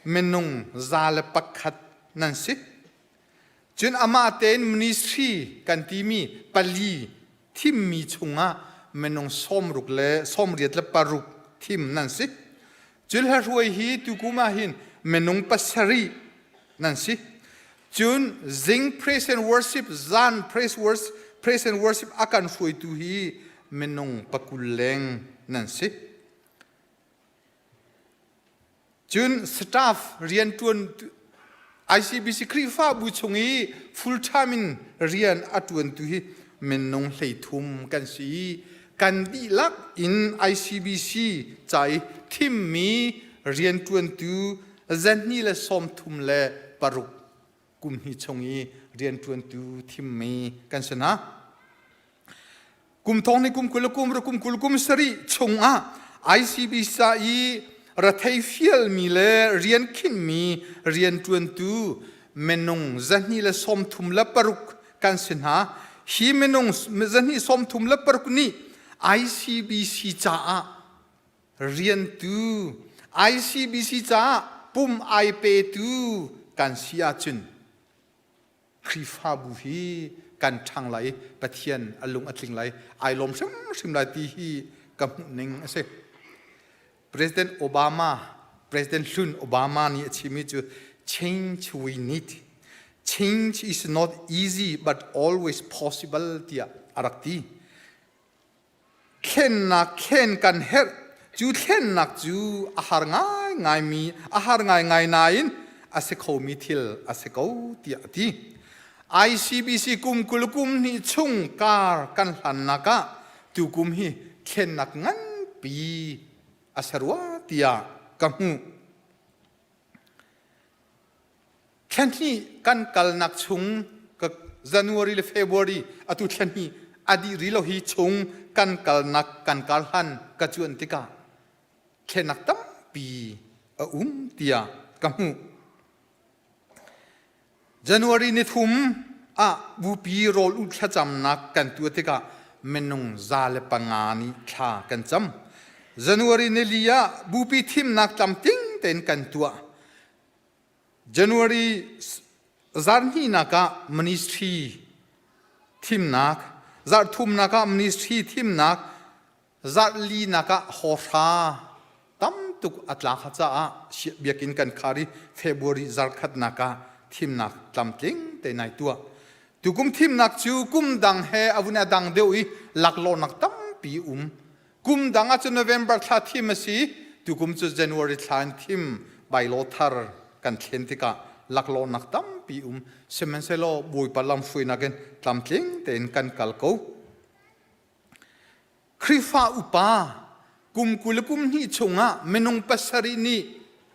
minung 101 nan si cun amah tein ministry kan timi pali thimmi chungah minung 60 le 86 thim nan si Cun hlahruai hi tukum ah hin minung pasarih nan si. Cun zing praise and worship, zan praise, worship, praise and worship a kan hruaitu hi minung pakul leng nan si. Cun staff rianṭuan ICBC Khrihfabu chung i full time in rian a ṭuantu hi minung 30 kan si i kan dihlak in ICBC ca i thimmi rianṭuantu 236 kum hnih chung i rianṭuantu thimmi kan si hna. Kum thong ni kum 20 le kum kum 20 kum sarih chungah ICBC ca i rethei fialmi le rian khinhmi rianṭuantu minung 236 kan si hna. Hi minung 236 nih ICBC caah riantu ICBC caah pum ai petu kan si ahcun Khrihfabu hi kan ṭhang lai i Pathian a lung a tling lai, ai lawm hrimhrim lai ti hi ka hmuh ning a si. President Obama, President hlun Obama nih a chimmi cu change we need. Change is not easy but always possible tiah a rak ti. Thlennak thlen kan herh. Cu thlennak cu a har ngaingai. ngaingaimi a har ngaingai nain a si khomi thil a si ko tiah a ti. ICBC kum 20 kum hnih chung kar kan hlannak ah tukum hi thlennak nganpi a si rua tiah ka hmuh. Thlenhnih kan kalnak chung January le February atu thlenhnih a dih rih lo hi chung kan kalnak kan kar hlan ka cuan tikah thlenak tampi a um tiah ka hmuh. January ni thum ah bupi rawl u thlacamnak kan tuah tikah minung 105 nih thla kan cam. January ni li ah bupi thimnak tlamtling tein kan tuah. January zarhhnihnak ah ministry thimnak, zarhthumnak ah ministry thimnak, zarhlinak ah hawhra tam tuk a tlak caah biakinn kan khar i February zarkhatnak ah thimnak tlamtling te nai tuah. Tukum thimnak cu kum dang he a vun a dang deuh i laklawhnak tampi um. Kum dang ah cun November thla thim a si, tukum cu January thla in thim bylaw thar kan thlen tikah laklawhnak tampi um. Sihmanhsehlaw Bawipa lamhruainak in tlamtling tein kan kal ko. Khrihfa upa kum 20 le kum hnih chungah minung pasarih nih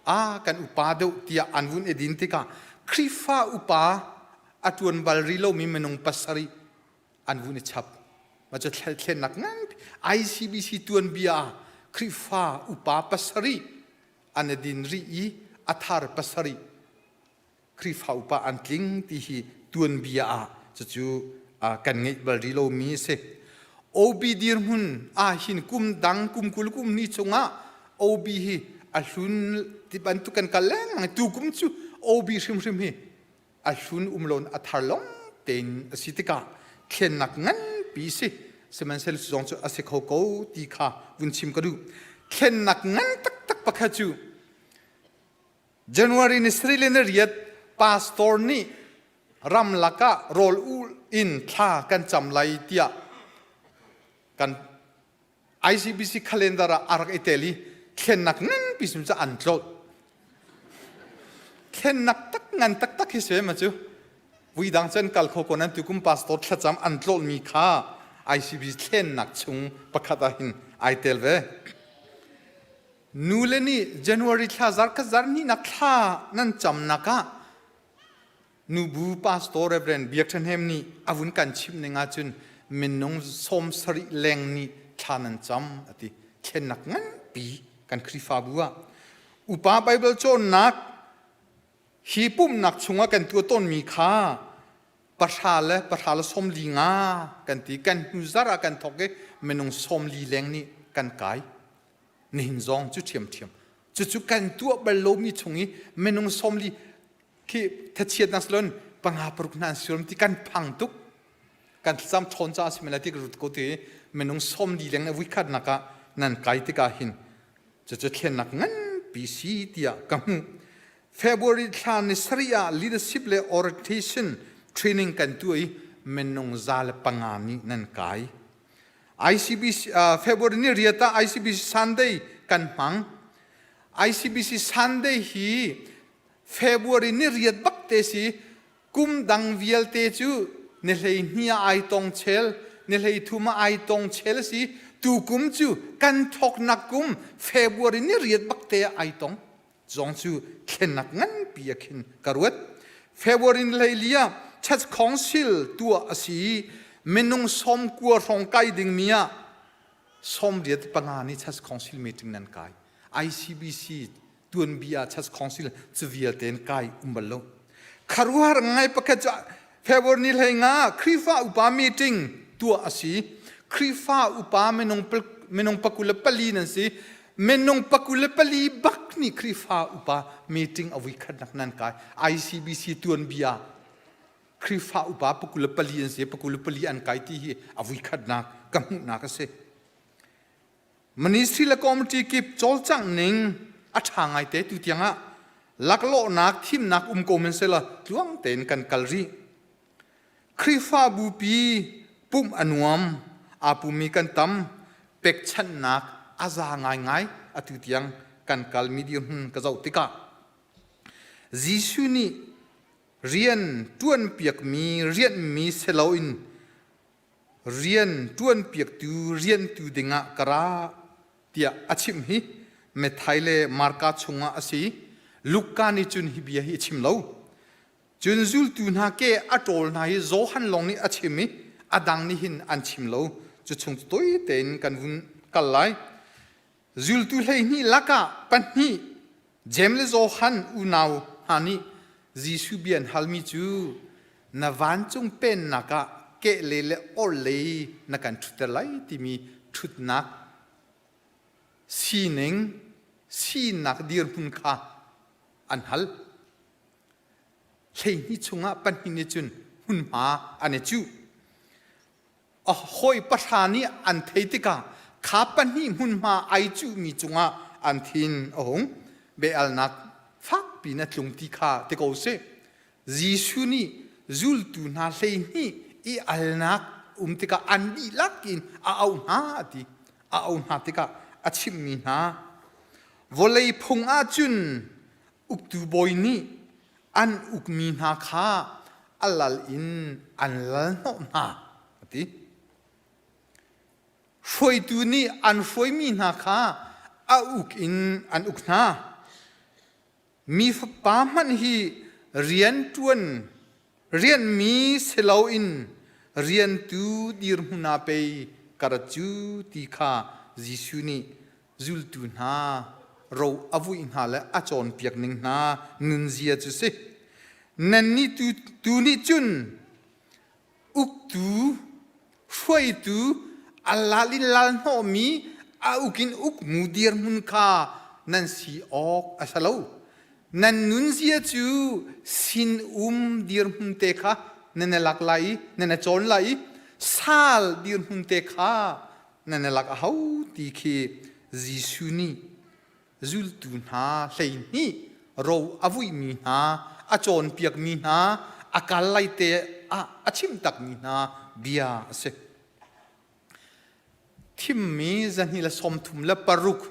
a kan upa deuh tiah an vun i din tikah Khrihfa upa a ṭuan bal rih lomi minung pasarih an vun i chap. Mah cu thlennak nganpi ICBC tuanbia ah Khrihfa upa pasarih an i din rih i a thar pasarih Khrihfa upa an tling ti hi tuanbia ah cucu kan ngeih bal rih lomi a si. OB dirhmun ah hin kum dang kum 20 kum ni chungah OB hi a hlun ti bantuk kan kal lengmang tu kum cu OB hrimhrim hi a hlun um loin a thar long tein a si tikah thlennak nganpi si sihmanhsehlaw cu zong cu a si kho ko ti kha vun chim ka duh thlennak ngan taktak pakhat cu January ni sarih le ni riat pastor nih ramlak ah rawl ul in thla kan cam lai tiah kan ICBC calendar ah a rak i tel i thlennak nganpi sim cu an tlawt. Thlennak tak ngan taktak hi si ma cu. Vui dang cun kal kho ko nan tukum pastor thlacam an tlawlmi kha ICBC thlennak chung pakhat ah hin ai tel ve. Nu le nih January thla zarkhat zarhnihnak thla nan camnak ah Nubu pastor Reverend Biak Ṭha Hnem nih a vun kan chimh ning ahcun minung 70 leng nih thla nan cam a ti. Thlennak nganpi kan Khrihfabu ah. Upa Baibal cawnnak hi pumhnak chungah kan tuah tawnmi kha pahra le pahra le 45 kan ti. Kan hnu zarh ah kan thawk i minung 40 leng nih kan kai. Nihin zong cu ṭhiamṭhiam. Cucu kan tuah bal lomi chung i minung 40 khi thachiatnak silon panga paruk hna an sirom ti kan phang tuk kan thlacam ṭhawn caah si mela ti ka rut ko ti minung 40 leng vui khat nak ah nan kai tikah hin cucu thlennak nganpi si tiah ka hmuh February thla ni sarih ah leadership le orientation training kan tuah i minung 105 nih nan kai ICBC uh, February ni riat ah ICBC Sunday kan hmang ICBC Sunday hi February ni riat bak te si kum dang vialte cu ni hlei hnih ah ai tong chel ni hlei thum ah ai tong chel si tu kum cu kan thoknak kum February ni riat bak te ah ai tong zong cu thlennak nganpi a khin ka ruat February ni hlei li ah Church Council tuah a si i minung 90 hrawng kai dingmi ah 85 nih Church Council meeting nan kai ICBC tuanbia church council cu vialte in kai um bal lo kharuhar ngai pakhat cu February ni hlei nga Khrihfa upa meeting tuah a si Khrihfa upa minung minung 24 nan si minung 24 bak nih Khrihfa upa meeting a vui khat nak nan kai ICBC tuanbia Khrihfa upa 24 an si 24 an kai ti hi a vui khatnak ka hmuhnak a si Ministry le committee kip cawlcangh ning a ṭha ngaite tu tiangah laklawhnak thimnak um ko men sela tluang tein kan kal rih. Khrihfabu pi pumh a nuam, aa pummi kan tam, pekchanhnak a za ngaingai atu tiang. kan kalmi dirhmun ka zoh tikah Jesuh nih rian ṭuanpiakmi rianhmi si loin rian ṭuanpiaktu riantu dingah ka ra tiah a chimh hi Matthai le Marka chungah a si. Luka nih cun hi bia hi a chim lo. Cun zultu hna ke a ṭawl hna hi Johan lawng nih a chim i a dang nih hin an chim lo. Cu chung cu tawi tein kan vun kal lai. Zultu 12 lakah pahnih Jeim le Johan unau hna nih Jesuh bia an halmi cu na vancung pennak ah kehlei le orhlei na kan ṭhutter lai timi ṭhutnak sining sinak dirhmun kha an hal. 12 chungah pahnih nih cun hmunhma an i cuh. A hawi pahra nih an thei tikah kha pahnih hmunhma ai cuhmi cungah an thin a hung. Bia-alnak fakpi in a tlung ti kha ti ko sih. Jesuh nih zultu hna 12 i alnak um tikah an dihlak in a auh hna a ti. A auh hna tikah a chimhmi hna vawlei phung ahcun uktu bawi nih an ukmi hna kha a lal in an lal hnawh hna a ti. Hruaitu nih an hruaimi hna kha a uk in an uk hna. Mi fapa hmanh hi rian ṭuan rianmi si loin riantu dirhmun ah pei ka rat cu ti kha Jesuh nih zultu hna ro a vuih hna le a cawnpiak ning hna nunzia cu si. Nannih tu, tu nih cun uktu, hruaitu, a lal in lal hnawhmi, a uk in ukmu dirhmun kha nan si awk a si lo. Nan nunzia cu sin-um dirhmun te kha nan i lak lai i nan i cawn lai i sal dirhmun te kha nan i lak a hau ti khi Jesuh nih zultu hna 12 ro a vuihmi hna a cawnpiakmi hna a kal lai te ah a chimh takmi hna bia a si. Thimmi 236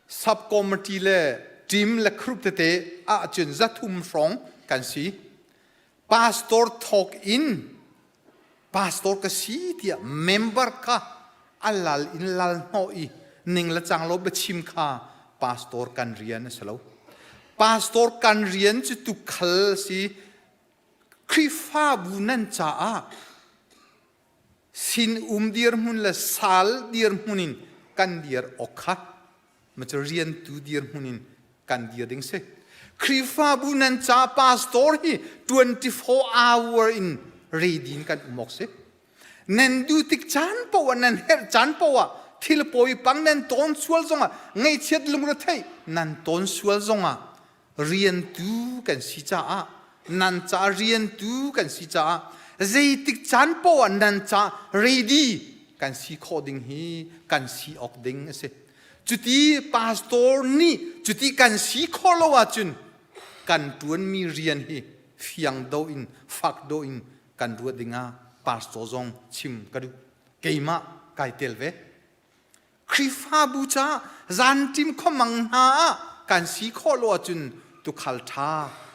subcommittee le team le group tete ahcun 300 hrawng kan si. Pastor thawk in pastor ka si tiah member kha a lal in lal hnawh i ning le cang lo biachim kha pastor kan rian a si lo. Pastor kan rian cu tukhal si Khrihfabu nan caah sin um dirhmun le sal dirhmun in kan dir awk kha ma cu riantu dirhmun in kan dir ding si. Khrihfabu nan ca pastor hi 24 hour in ready in kan um awk si. Nan duh tik caan poah nan herh caan poah thil pawi pang nan tawn sual zongah ngaihchiat lungretheih nan tawn sual zongah riantu kan si caah nan ca riantu kan si caah zeitik caan poah nan ca ready kan si khawh ding hi kan si awk ding a si. Cuti pastor nih cuti kan si khawh lo ahcun kan ṭuanmi rian hi fiang do in fak do in kan ruat dingah pastor zong chim ka duh. Keimah kai tel ve. Khrihfabu caah zanṭim khuamang hna ah kan si khawh lo ahcun tukhal ṭha,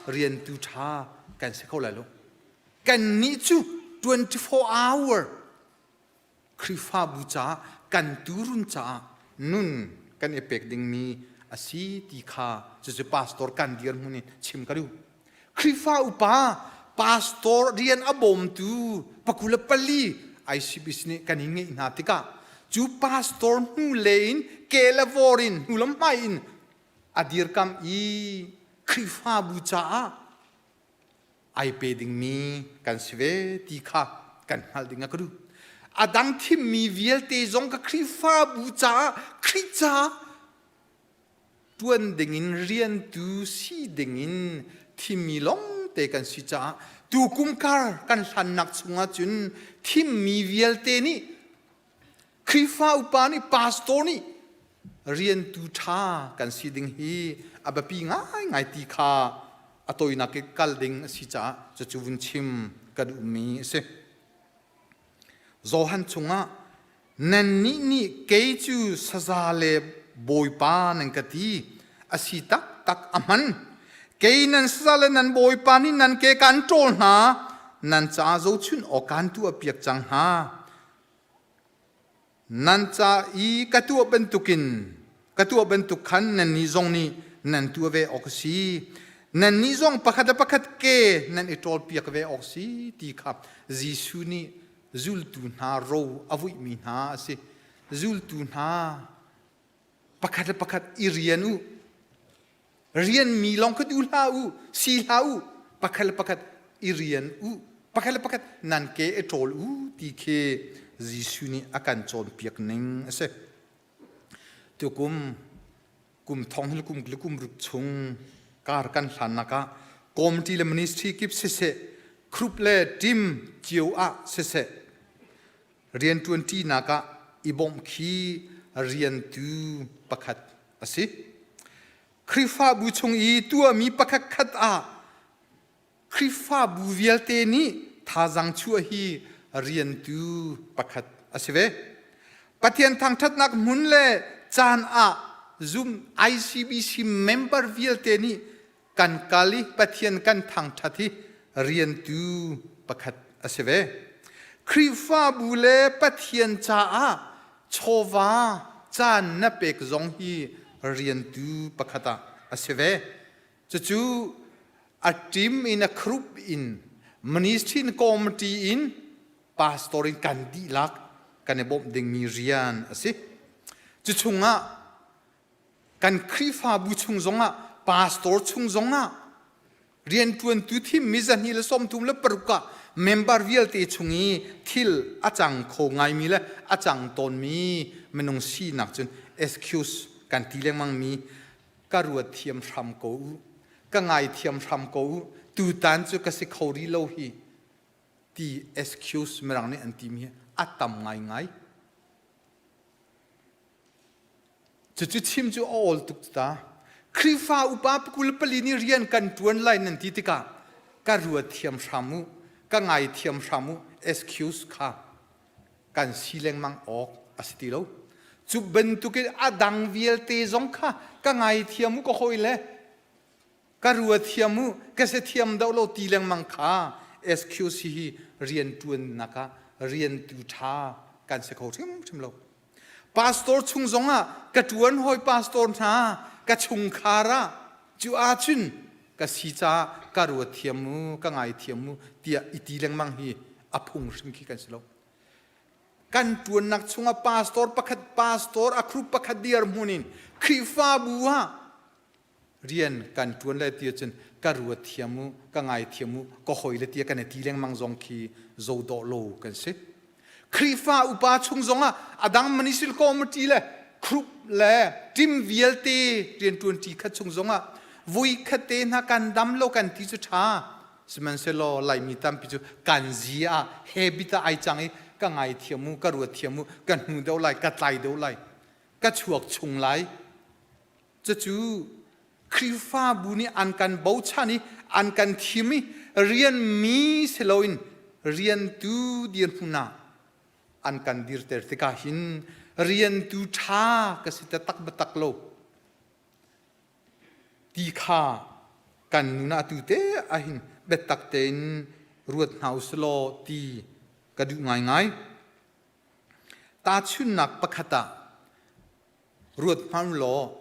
riantu ṭha kan si kho lai lo. Kannih cu 24 hour Khrihfabu caah kan tuurun caah nun kan i pek dingmi a si ti kha cucu pastor kan dirhmun in chim ka duh. Khrihfa upa pastor rian a bawmtu 24 ICBC nih kan i ngeih hna tikah cu pastor hnu le in ke le vor in hnu lam hmai in a dirkam i Khrihfabu caah ai pe dingmi kan si ve ti kha kan hngalh ding a ka duh. A dang thimmi vialte zong ka Khrihfabu caah Khrih caah ṭuan dingin riantu si dingin thimmi lawngte kan si caah tukum kar kan hlannak chungah cun thimmi vialte nih Khrihfa upa nih pastor nih riantu ṭha kan si ding hi a biapi ngaingai ti kha a tawinak i kal ding a si caah cucu vun chim ka duhmi a si. Johan chungah nannih nih kei cu saza le bawipa nan ka ti. A si taktak a hman. Kei nan saza le nan bawipa nih nan ke kan ṭawl hna, nan caah zohchunh awk kaan tuahpiak cang hna. Nan ca i ka tuah bantukin ka tuah bantuk khan nannih zong nih nan tuah ve awk a si. Nannih zong pakhat le pakhat ke nan i ṭawlpiak ve awk si ti kha Jesuh nih zultu hna ro a vuihmi hna a si. Zultu hna pakhat le pakhat i rian u. Rianmi lawng kha duh hlah u, si hlah u, pakhat le pakhat i rian u, pakhat le pakhat nan ke i ṭawl u ti khi Jesuh nih a kan cawnpiak ning a si. Tukum kum thong le kum le kum ruk chung kar kan hlannak ah committee le ministry kip siseh, group le team cio ah siseh, rianṭuanṭinak ah i bawmh khi riantu pakhat a si. Khrihfabu chung i tuahmi pakhatkhat ah Khrihfabu vialte nih thazaang chuah hi riantu pakhat a si ve. Pathian thangṭhatnak hmun le caan ah zum ICBC member vialte nih kan kal i Pathian kan thangṭhat hi riantu pakhat a si ve. Khrihfabu le Pathian caah chawva caan na pek zong hi riantu pakhat ah a si ve. Cucu a team in a group in ministry in committee in pastor in kan dihlak kan i bawmh dingmi rian a si. Cu chungah kan Khrihfabu chung zongah pastor chung zongah rianṭuantu thimmi zahnih le 36 ah member vialte chung i thil a cang kho ngaimi le a cang tawnmi minung sinak cun excuse kan ti lengmangmi ka ruat thiam hram ko u ka ngai thiam hram ko u tutan cu ka si kho rih lo hi ti excuse mirang nih an timi hi a tam ngaingai. Cucu chim cu a awl tuk ta. Khrihfa upa 24 nih rian kan ṭuan lai nan ti tikah ka ruat thiam hram u, ka ngai thiam hram u, excuse kha kan si lengmang awk a si ti lo. Cu bantukin a dang vialte zong kha ka ngai thiam u ka hawi le ka rua thiam u ka si thiam deuh lo ti lengmang kha SQC hi rian ṭuannak ah riantu ṭha kan si kho hrimhrim lo. Pastor chung zongah ka ṭuan hawi pastor hna ka chungkhar ah cu ahcun ka si caah ka rua thiam u ka ngai thiam u tiah i ti lengmang hi a phung hrim khi kan si lo. Kan ṭuannak chungah pastor pakhat pastor a group pakhat dirhmun in Khrihfabu ah rian kan ṭuan le ti ahcun ka ruat thiam u ka ngai thiam u ka hoi le tia kan i ti lengmang zong khi zo dawh lo kan si Khrihfa upa chung zongah a dang municipal committee le group le team vialte rianṭuan ṭi khat chung zongah vui khat te hna kan dam lo kan ti cu ṭha sihmanhsehlaw Laimi tampi cu kan zi ah habit ah ai cang i ka ngai thiam u ka ruat thiam u ka hnu deuh lai ka tlai deuh lai ka chuak chung lai Cucu Khrihfabu nih an kan bochan i an kan thim i rianmi si loin riantu dirhmun ah an kan dirter tikah hin riantu ṭha ka si taktak biatak lo ti kha kan nun ah atu te ahhin biatak tein ruat hna u sih law ti ka duh ngaingai. Tahchunhnak pakhat ah Ruat hmanh law,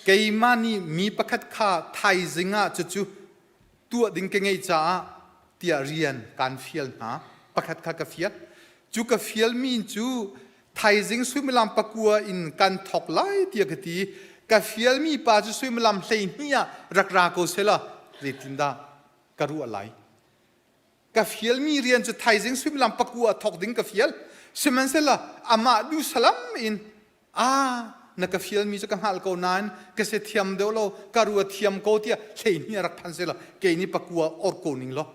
keimah nih mi pakhat kha thaizing ah cucu tuah ding ka ngeih caah tiah rian kaan fial hna. Pakhat kha ka fial. Cu ka fialmi cu thaizing suimilam pakua in kan thawk lai tiah ka ti. Ka fialmi pa cu suimilam 12 ah rak ra ko seh law zeitindah ka ruah lai? Ka fialmi rian cu thaizing suimilam pakua ah thawk ding ka fial. Sihmanhsehlaw amah duh salam in a na ka fialmi cu ka hngalh ko nain ka si thiam deuh lo ka rua thiam ko tiah 12 a rak phan seh law kei nih pakua or ko ning law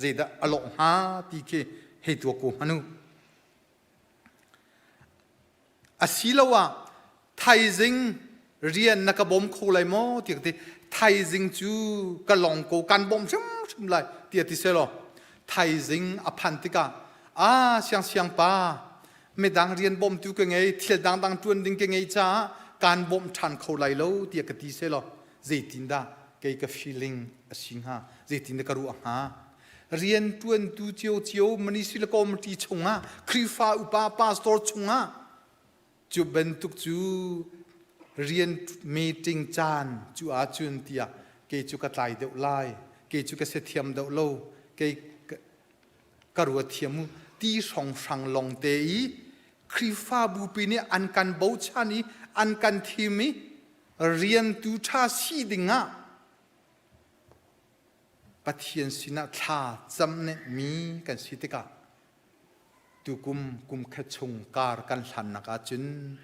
zeidah a lawh hnga ti khi hei tuak ko hmanh u asiloah thaizing rian na ka bawm kho lai maw tiah ka ti thaizing cu ka long ko kan bawm hrimhrim lai tiah ti seh law thaizing a phan tikah a siang siang pa midang rian bawmtu ka ngei thil dangdang ṭuan ding ka ngei caah kaan bawmh ṭhan kho lai lo tiah ka ti selaw zeitindah kei ka feeling a si hnga zeitindah ka ruah hnga rian ṭuantu ciocio ministry le committee chungah Khrihfa upa pastor chungah cu bantuk cu rian meeting caan cu ahcun tiah kei cu ka tlai deuh lai kei cu ka si thiam deuh lo kei ka ruat thiam u ti hrawnghrang lawng te i Khrihfabu pi nih an kan bochan i an kan thim i riantu ṭha si dingah Pathian sinah thla cam mi kan si tikah tukum kum khat chung kar kan hlannak ahcun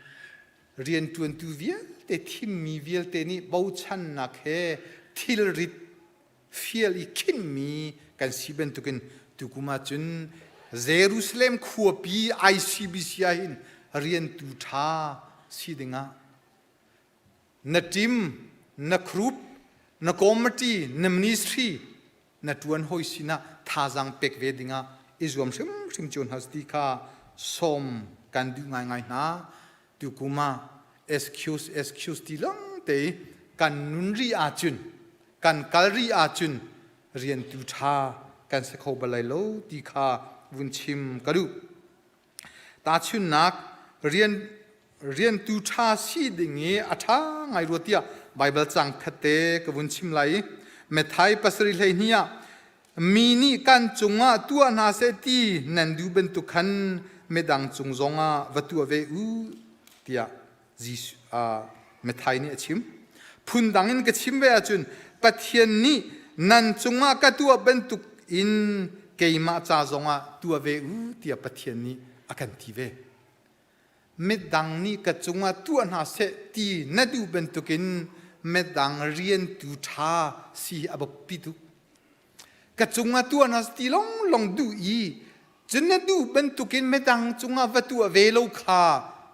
rianṭuantu vialte thimmi vialte nih bochannak he thilrit fial i khinhmi kan si bantukin tukum ahcun Jerusalem khuapi ICBC ah hin riantu ṭha si dingah na team, na group, na committee, na ministry na ṭuan hawi sinah thazaang pek ve dingah i zuam hrimhrim cio hna ti kha sawm kan duh ngaingai hna. Tukum ah excuse excuse ti lawng te kan nun rih ahcun kan kal rih ahcun riantu ṭha kan si kho bal lai lo ti kha vun chim ka duh. Tahchunhnak rian riantu ṭha si ding i a ṭha ngai rua tiah Baibal cang khatte ka vun chim lai i Matthai pasarih 12 ah mi nih kan cungah tuah hna seh ti nan duh bantuk khan midang cung zongah va tuah ve u tiah Jesuh Matthai nih a chim. Phundang in ka chim ve ahcun Pathian nih nan cungah ka tuah bantuk in keimah ca zongah tuah ve u tiah Pathian nih a kan ti ve. Midang nih ka cungah tuah hna seh ti na duh bantukin midang riantu ṭha si a biapi tuk. Ka cungah tuah hna ti longlong duh i cun na duh bantukin midang cungah va tuah ve lo kha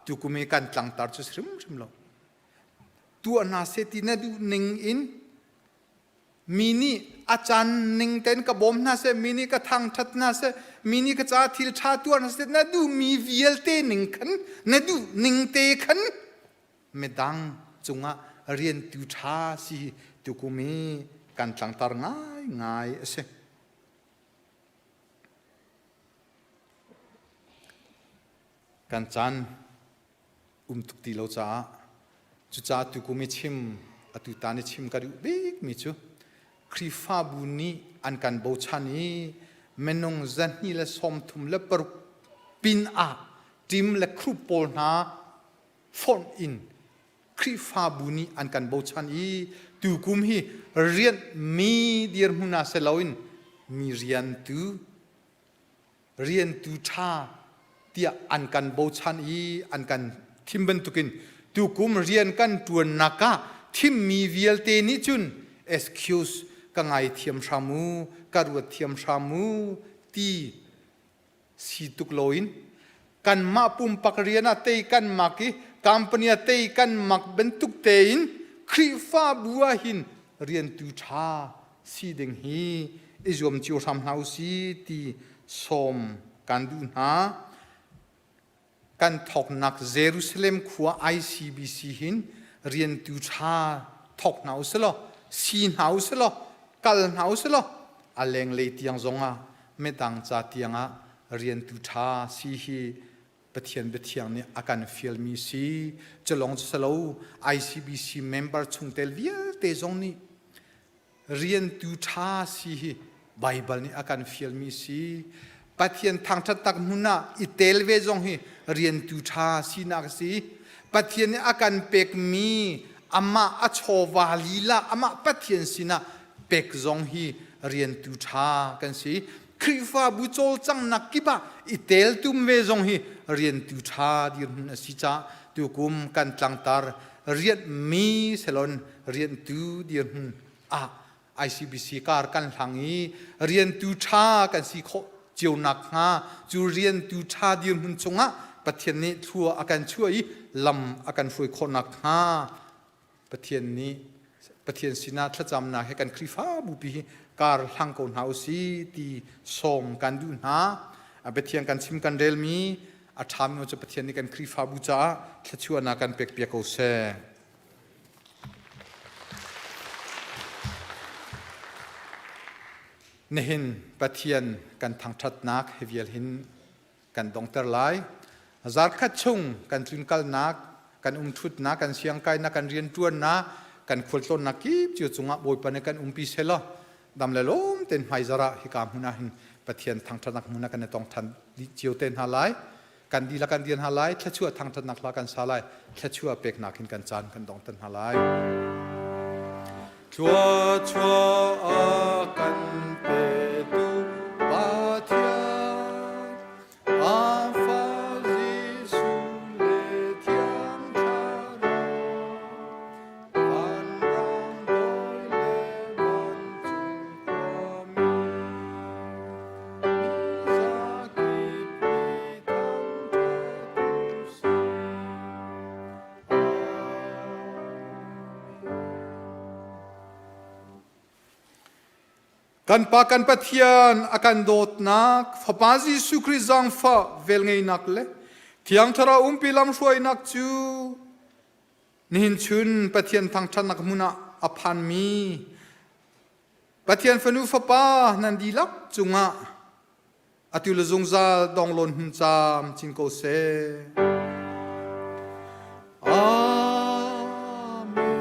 tukum i kan tlangtar cu si hrimhrim lo. Tuah hna seh ti na duh ning in mi nih a caan ning tein ka bawm hna seh, mi nih ka thangṭhat hna seh, mi nih ka caah thil ṭha tuah hna seh, na duhmi vialte ning khan, na duh ning te khan midang cungah riantu ṭha si tukum hi kan tlangtar ngaingai a si. Kan caan um tuk ti lo caah cucaah tukum i chim atu tan i chim ka duh bikmi cu Khrihfabu nih an kan bochan i minung 236 pin ah team le group pawl hna fonh in Khrihfabu nih an kan bochan i tukum hi rianh mi dirhmun ah si loin mi riantu riantu ṭha tiah an kan bochan i an kan thim bantukin tukum rian kan ṭuannak ah thimmi vialte nih cun excuse ka ngaithiam hram u ka ruat thiam hram u ti si tuk loin kanmah pumpak rian ah tei kan mak i company ah tei kan mak bantuk tein Khrihfabu ah hin riantu ṭha si ding hi i zuam cio hram hna u si ti sawm kan duh hna. Kan thawknak Jerusalem khua ICBC hin riantu ṭha thawk hna u sih law si hna u sih law kal hna u sih law a lenglei tiang zongah midang ca tiangah riantu ṭha si hi Pathian biathiang nih a kan fialmi si. Culong cu si lo ICBC member chungtel vialte zong nih riantu ṭha si hi Baibal nih a kan fialmi si. Pathian thangṭhat tak hmun ah i tel ve zong hi riantu ṭha sinak a si. Pathian nih a kan pekmi amah a chawva lila amah Pathian sinah pek zong hi riantu ṭha kan si. Khrihfabu cawlcanghnak kip ah i teltum ve zong hi riantu ṭha dirhmun a si caah tukum kan tlangtar rianhmi selon riantu dirhmun ah ICBC kar kan hlang i riantu ṭha kan si khawh cio nakhnga cu riantu ṭha dirhmun chungah Pathian nih thlua a kan chuah i lam a kan hruai khawh nakhnga Pathian nih Pathian sinah thlacamnak he kan Khrihfabu pi hi kar hlang ko hna u si ti sawm kan duh hna. Pathian kan chim kan relmi. A ṭhami cu Pathian nih kan Khrihfabu caah thluachuahnak kan pekpiak ko seh. Nihin Pathian kan thangṭhatnak hi vial hin kan dongter lai. Zarkhat chung kan tlunkalnak, kan umṭhutnak, kan siangkainak, kan rianṭuannak, kan khualtlawnnak kip cio cungah Bawipa nih kan umpi selaw dam le lawm tein hmaizarh ah hika hmun ah hin Pathian thangṭhatnak hmun ah kan i tong ṭhan dih cio te hna lai. Kan dihlak kan dir hna lai, thluachuah thangṭhatnak hla kan sa lai, thluachuah peknak hin kan caan kan dongter hna lai. Thluachuah a kan petu Pathian, a Fa Jesuh le Thiang Thlarau, vanrang dawi le vancung khuami, mi zakip nih thangṭhat u sih. Kan Pa kan Pathian a kan dawtnak Fapa Jesuh Khrih zaangfah velngeihnak le Thiang Thlarau umpi lamhruainak cu nihin chun Pathian thangṭhatnak hmun ah a phanmi Pathian fanu fapa nan dihlak cungah atu le zungzal donglawn hun caam cin ko seh. Amen. Amen.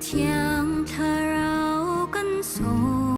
Thiang.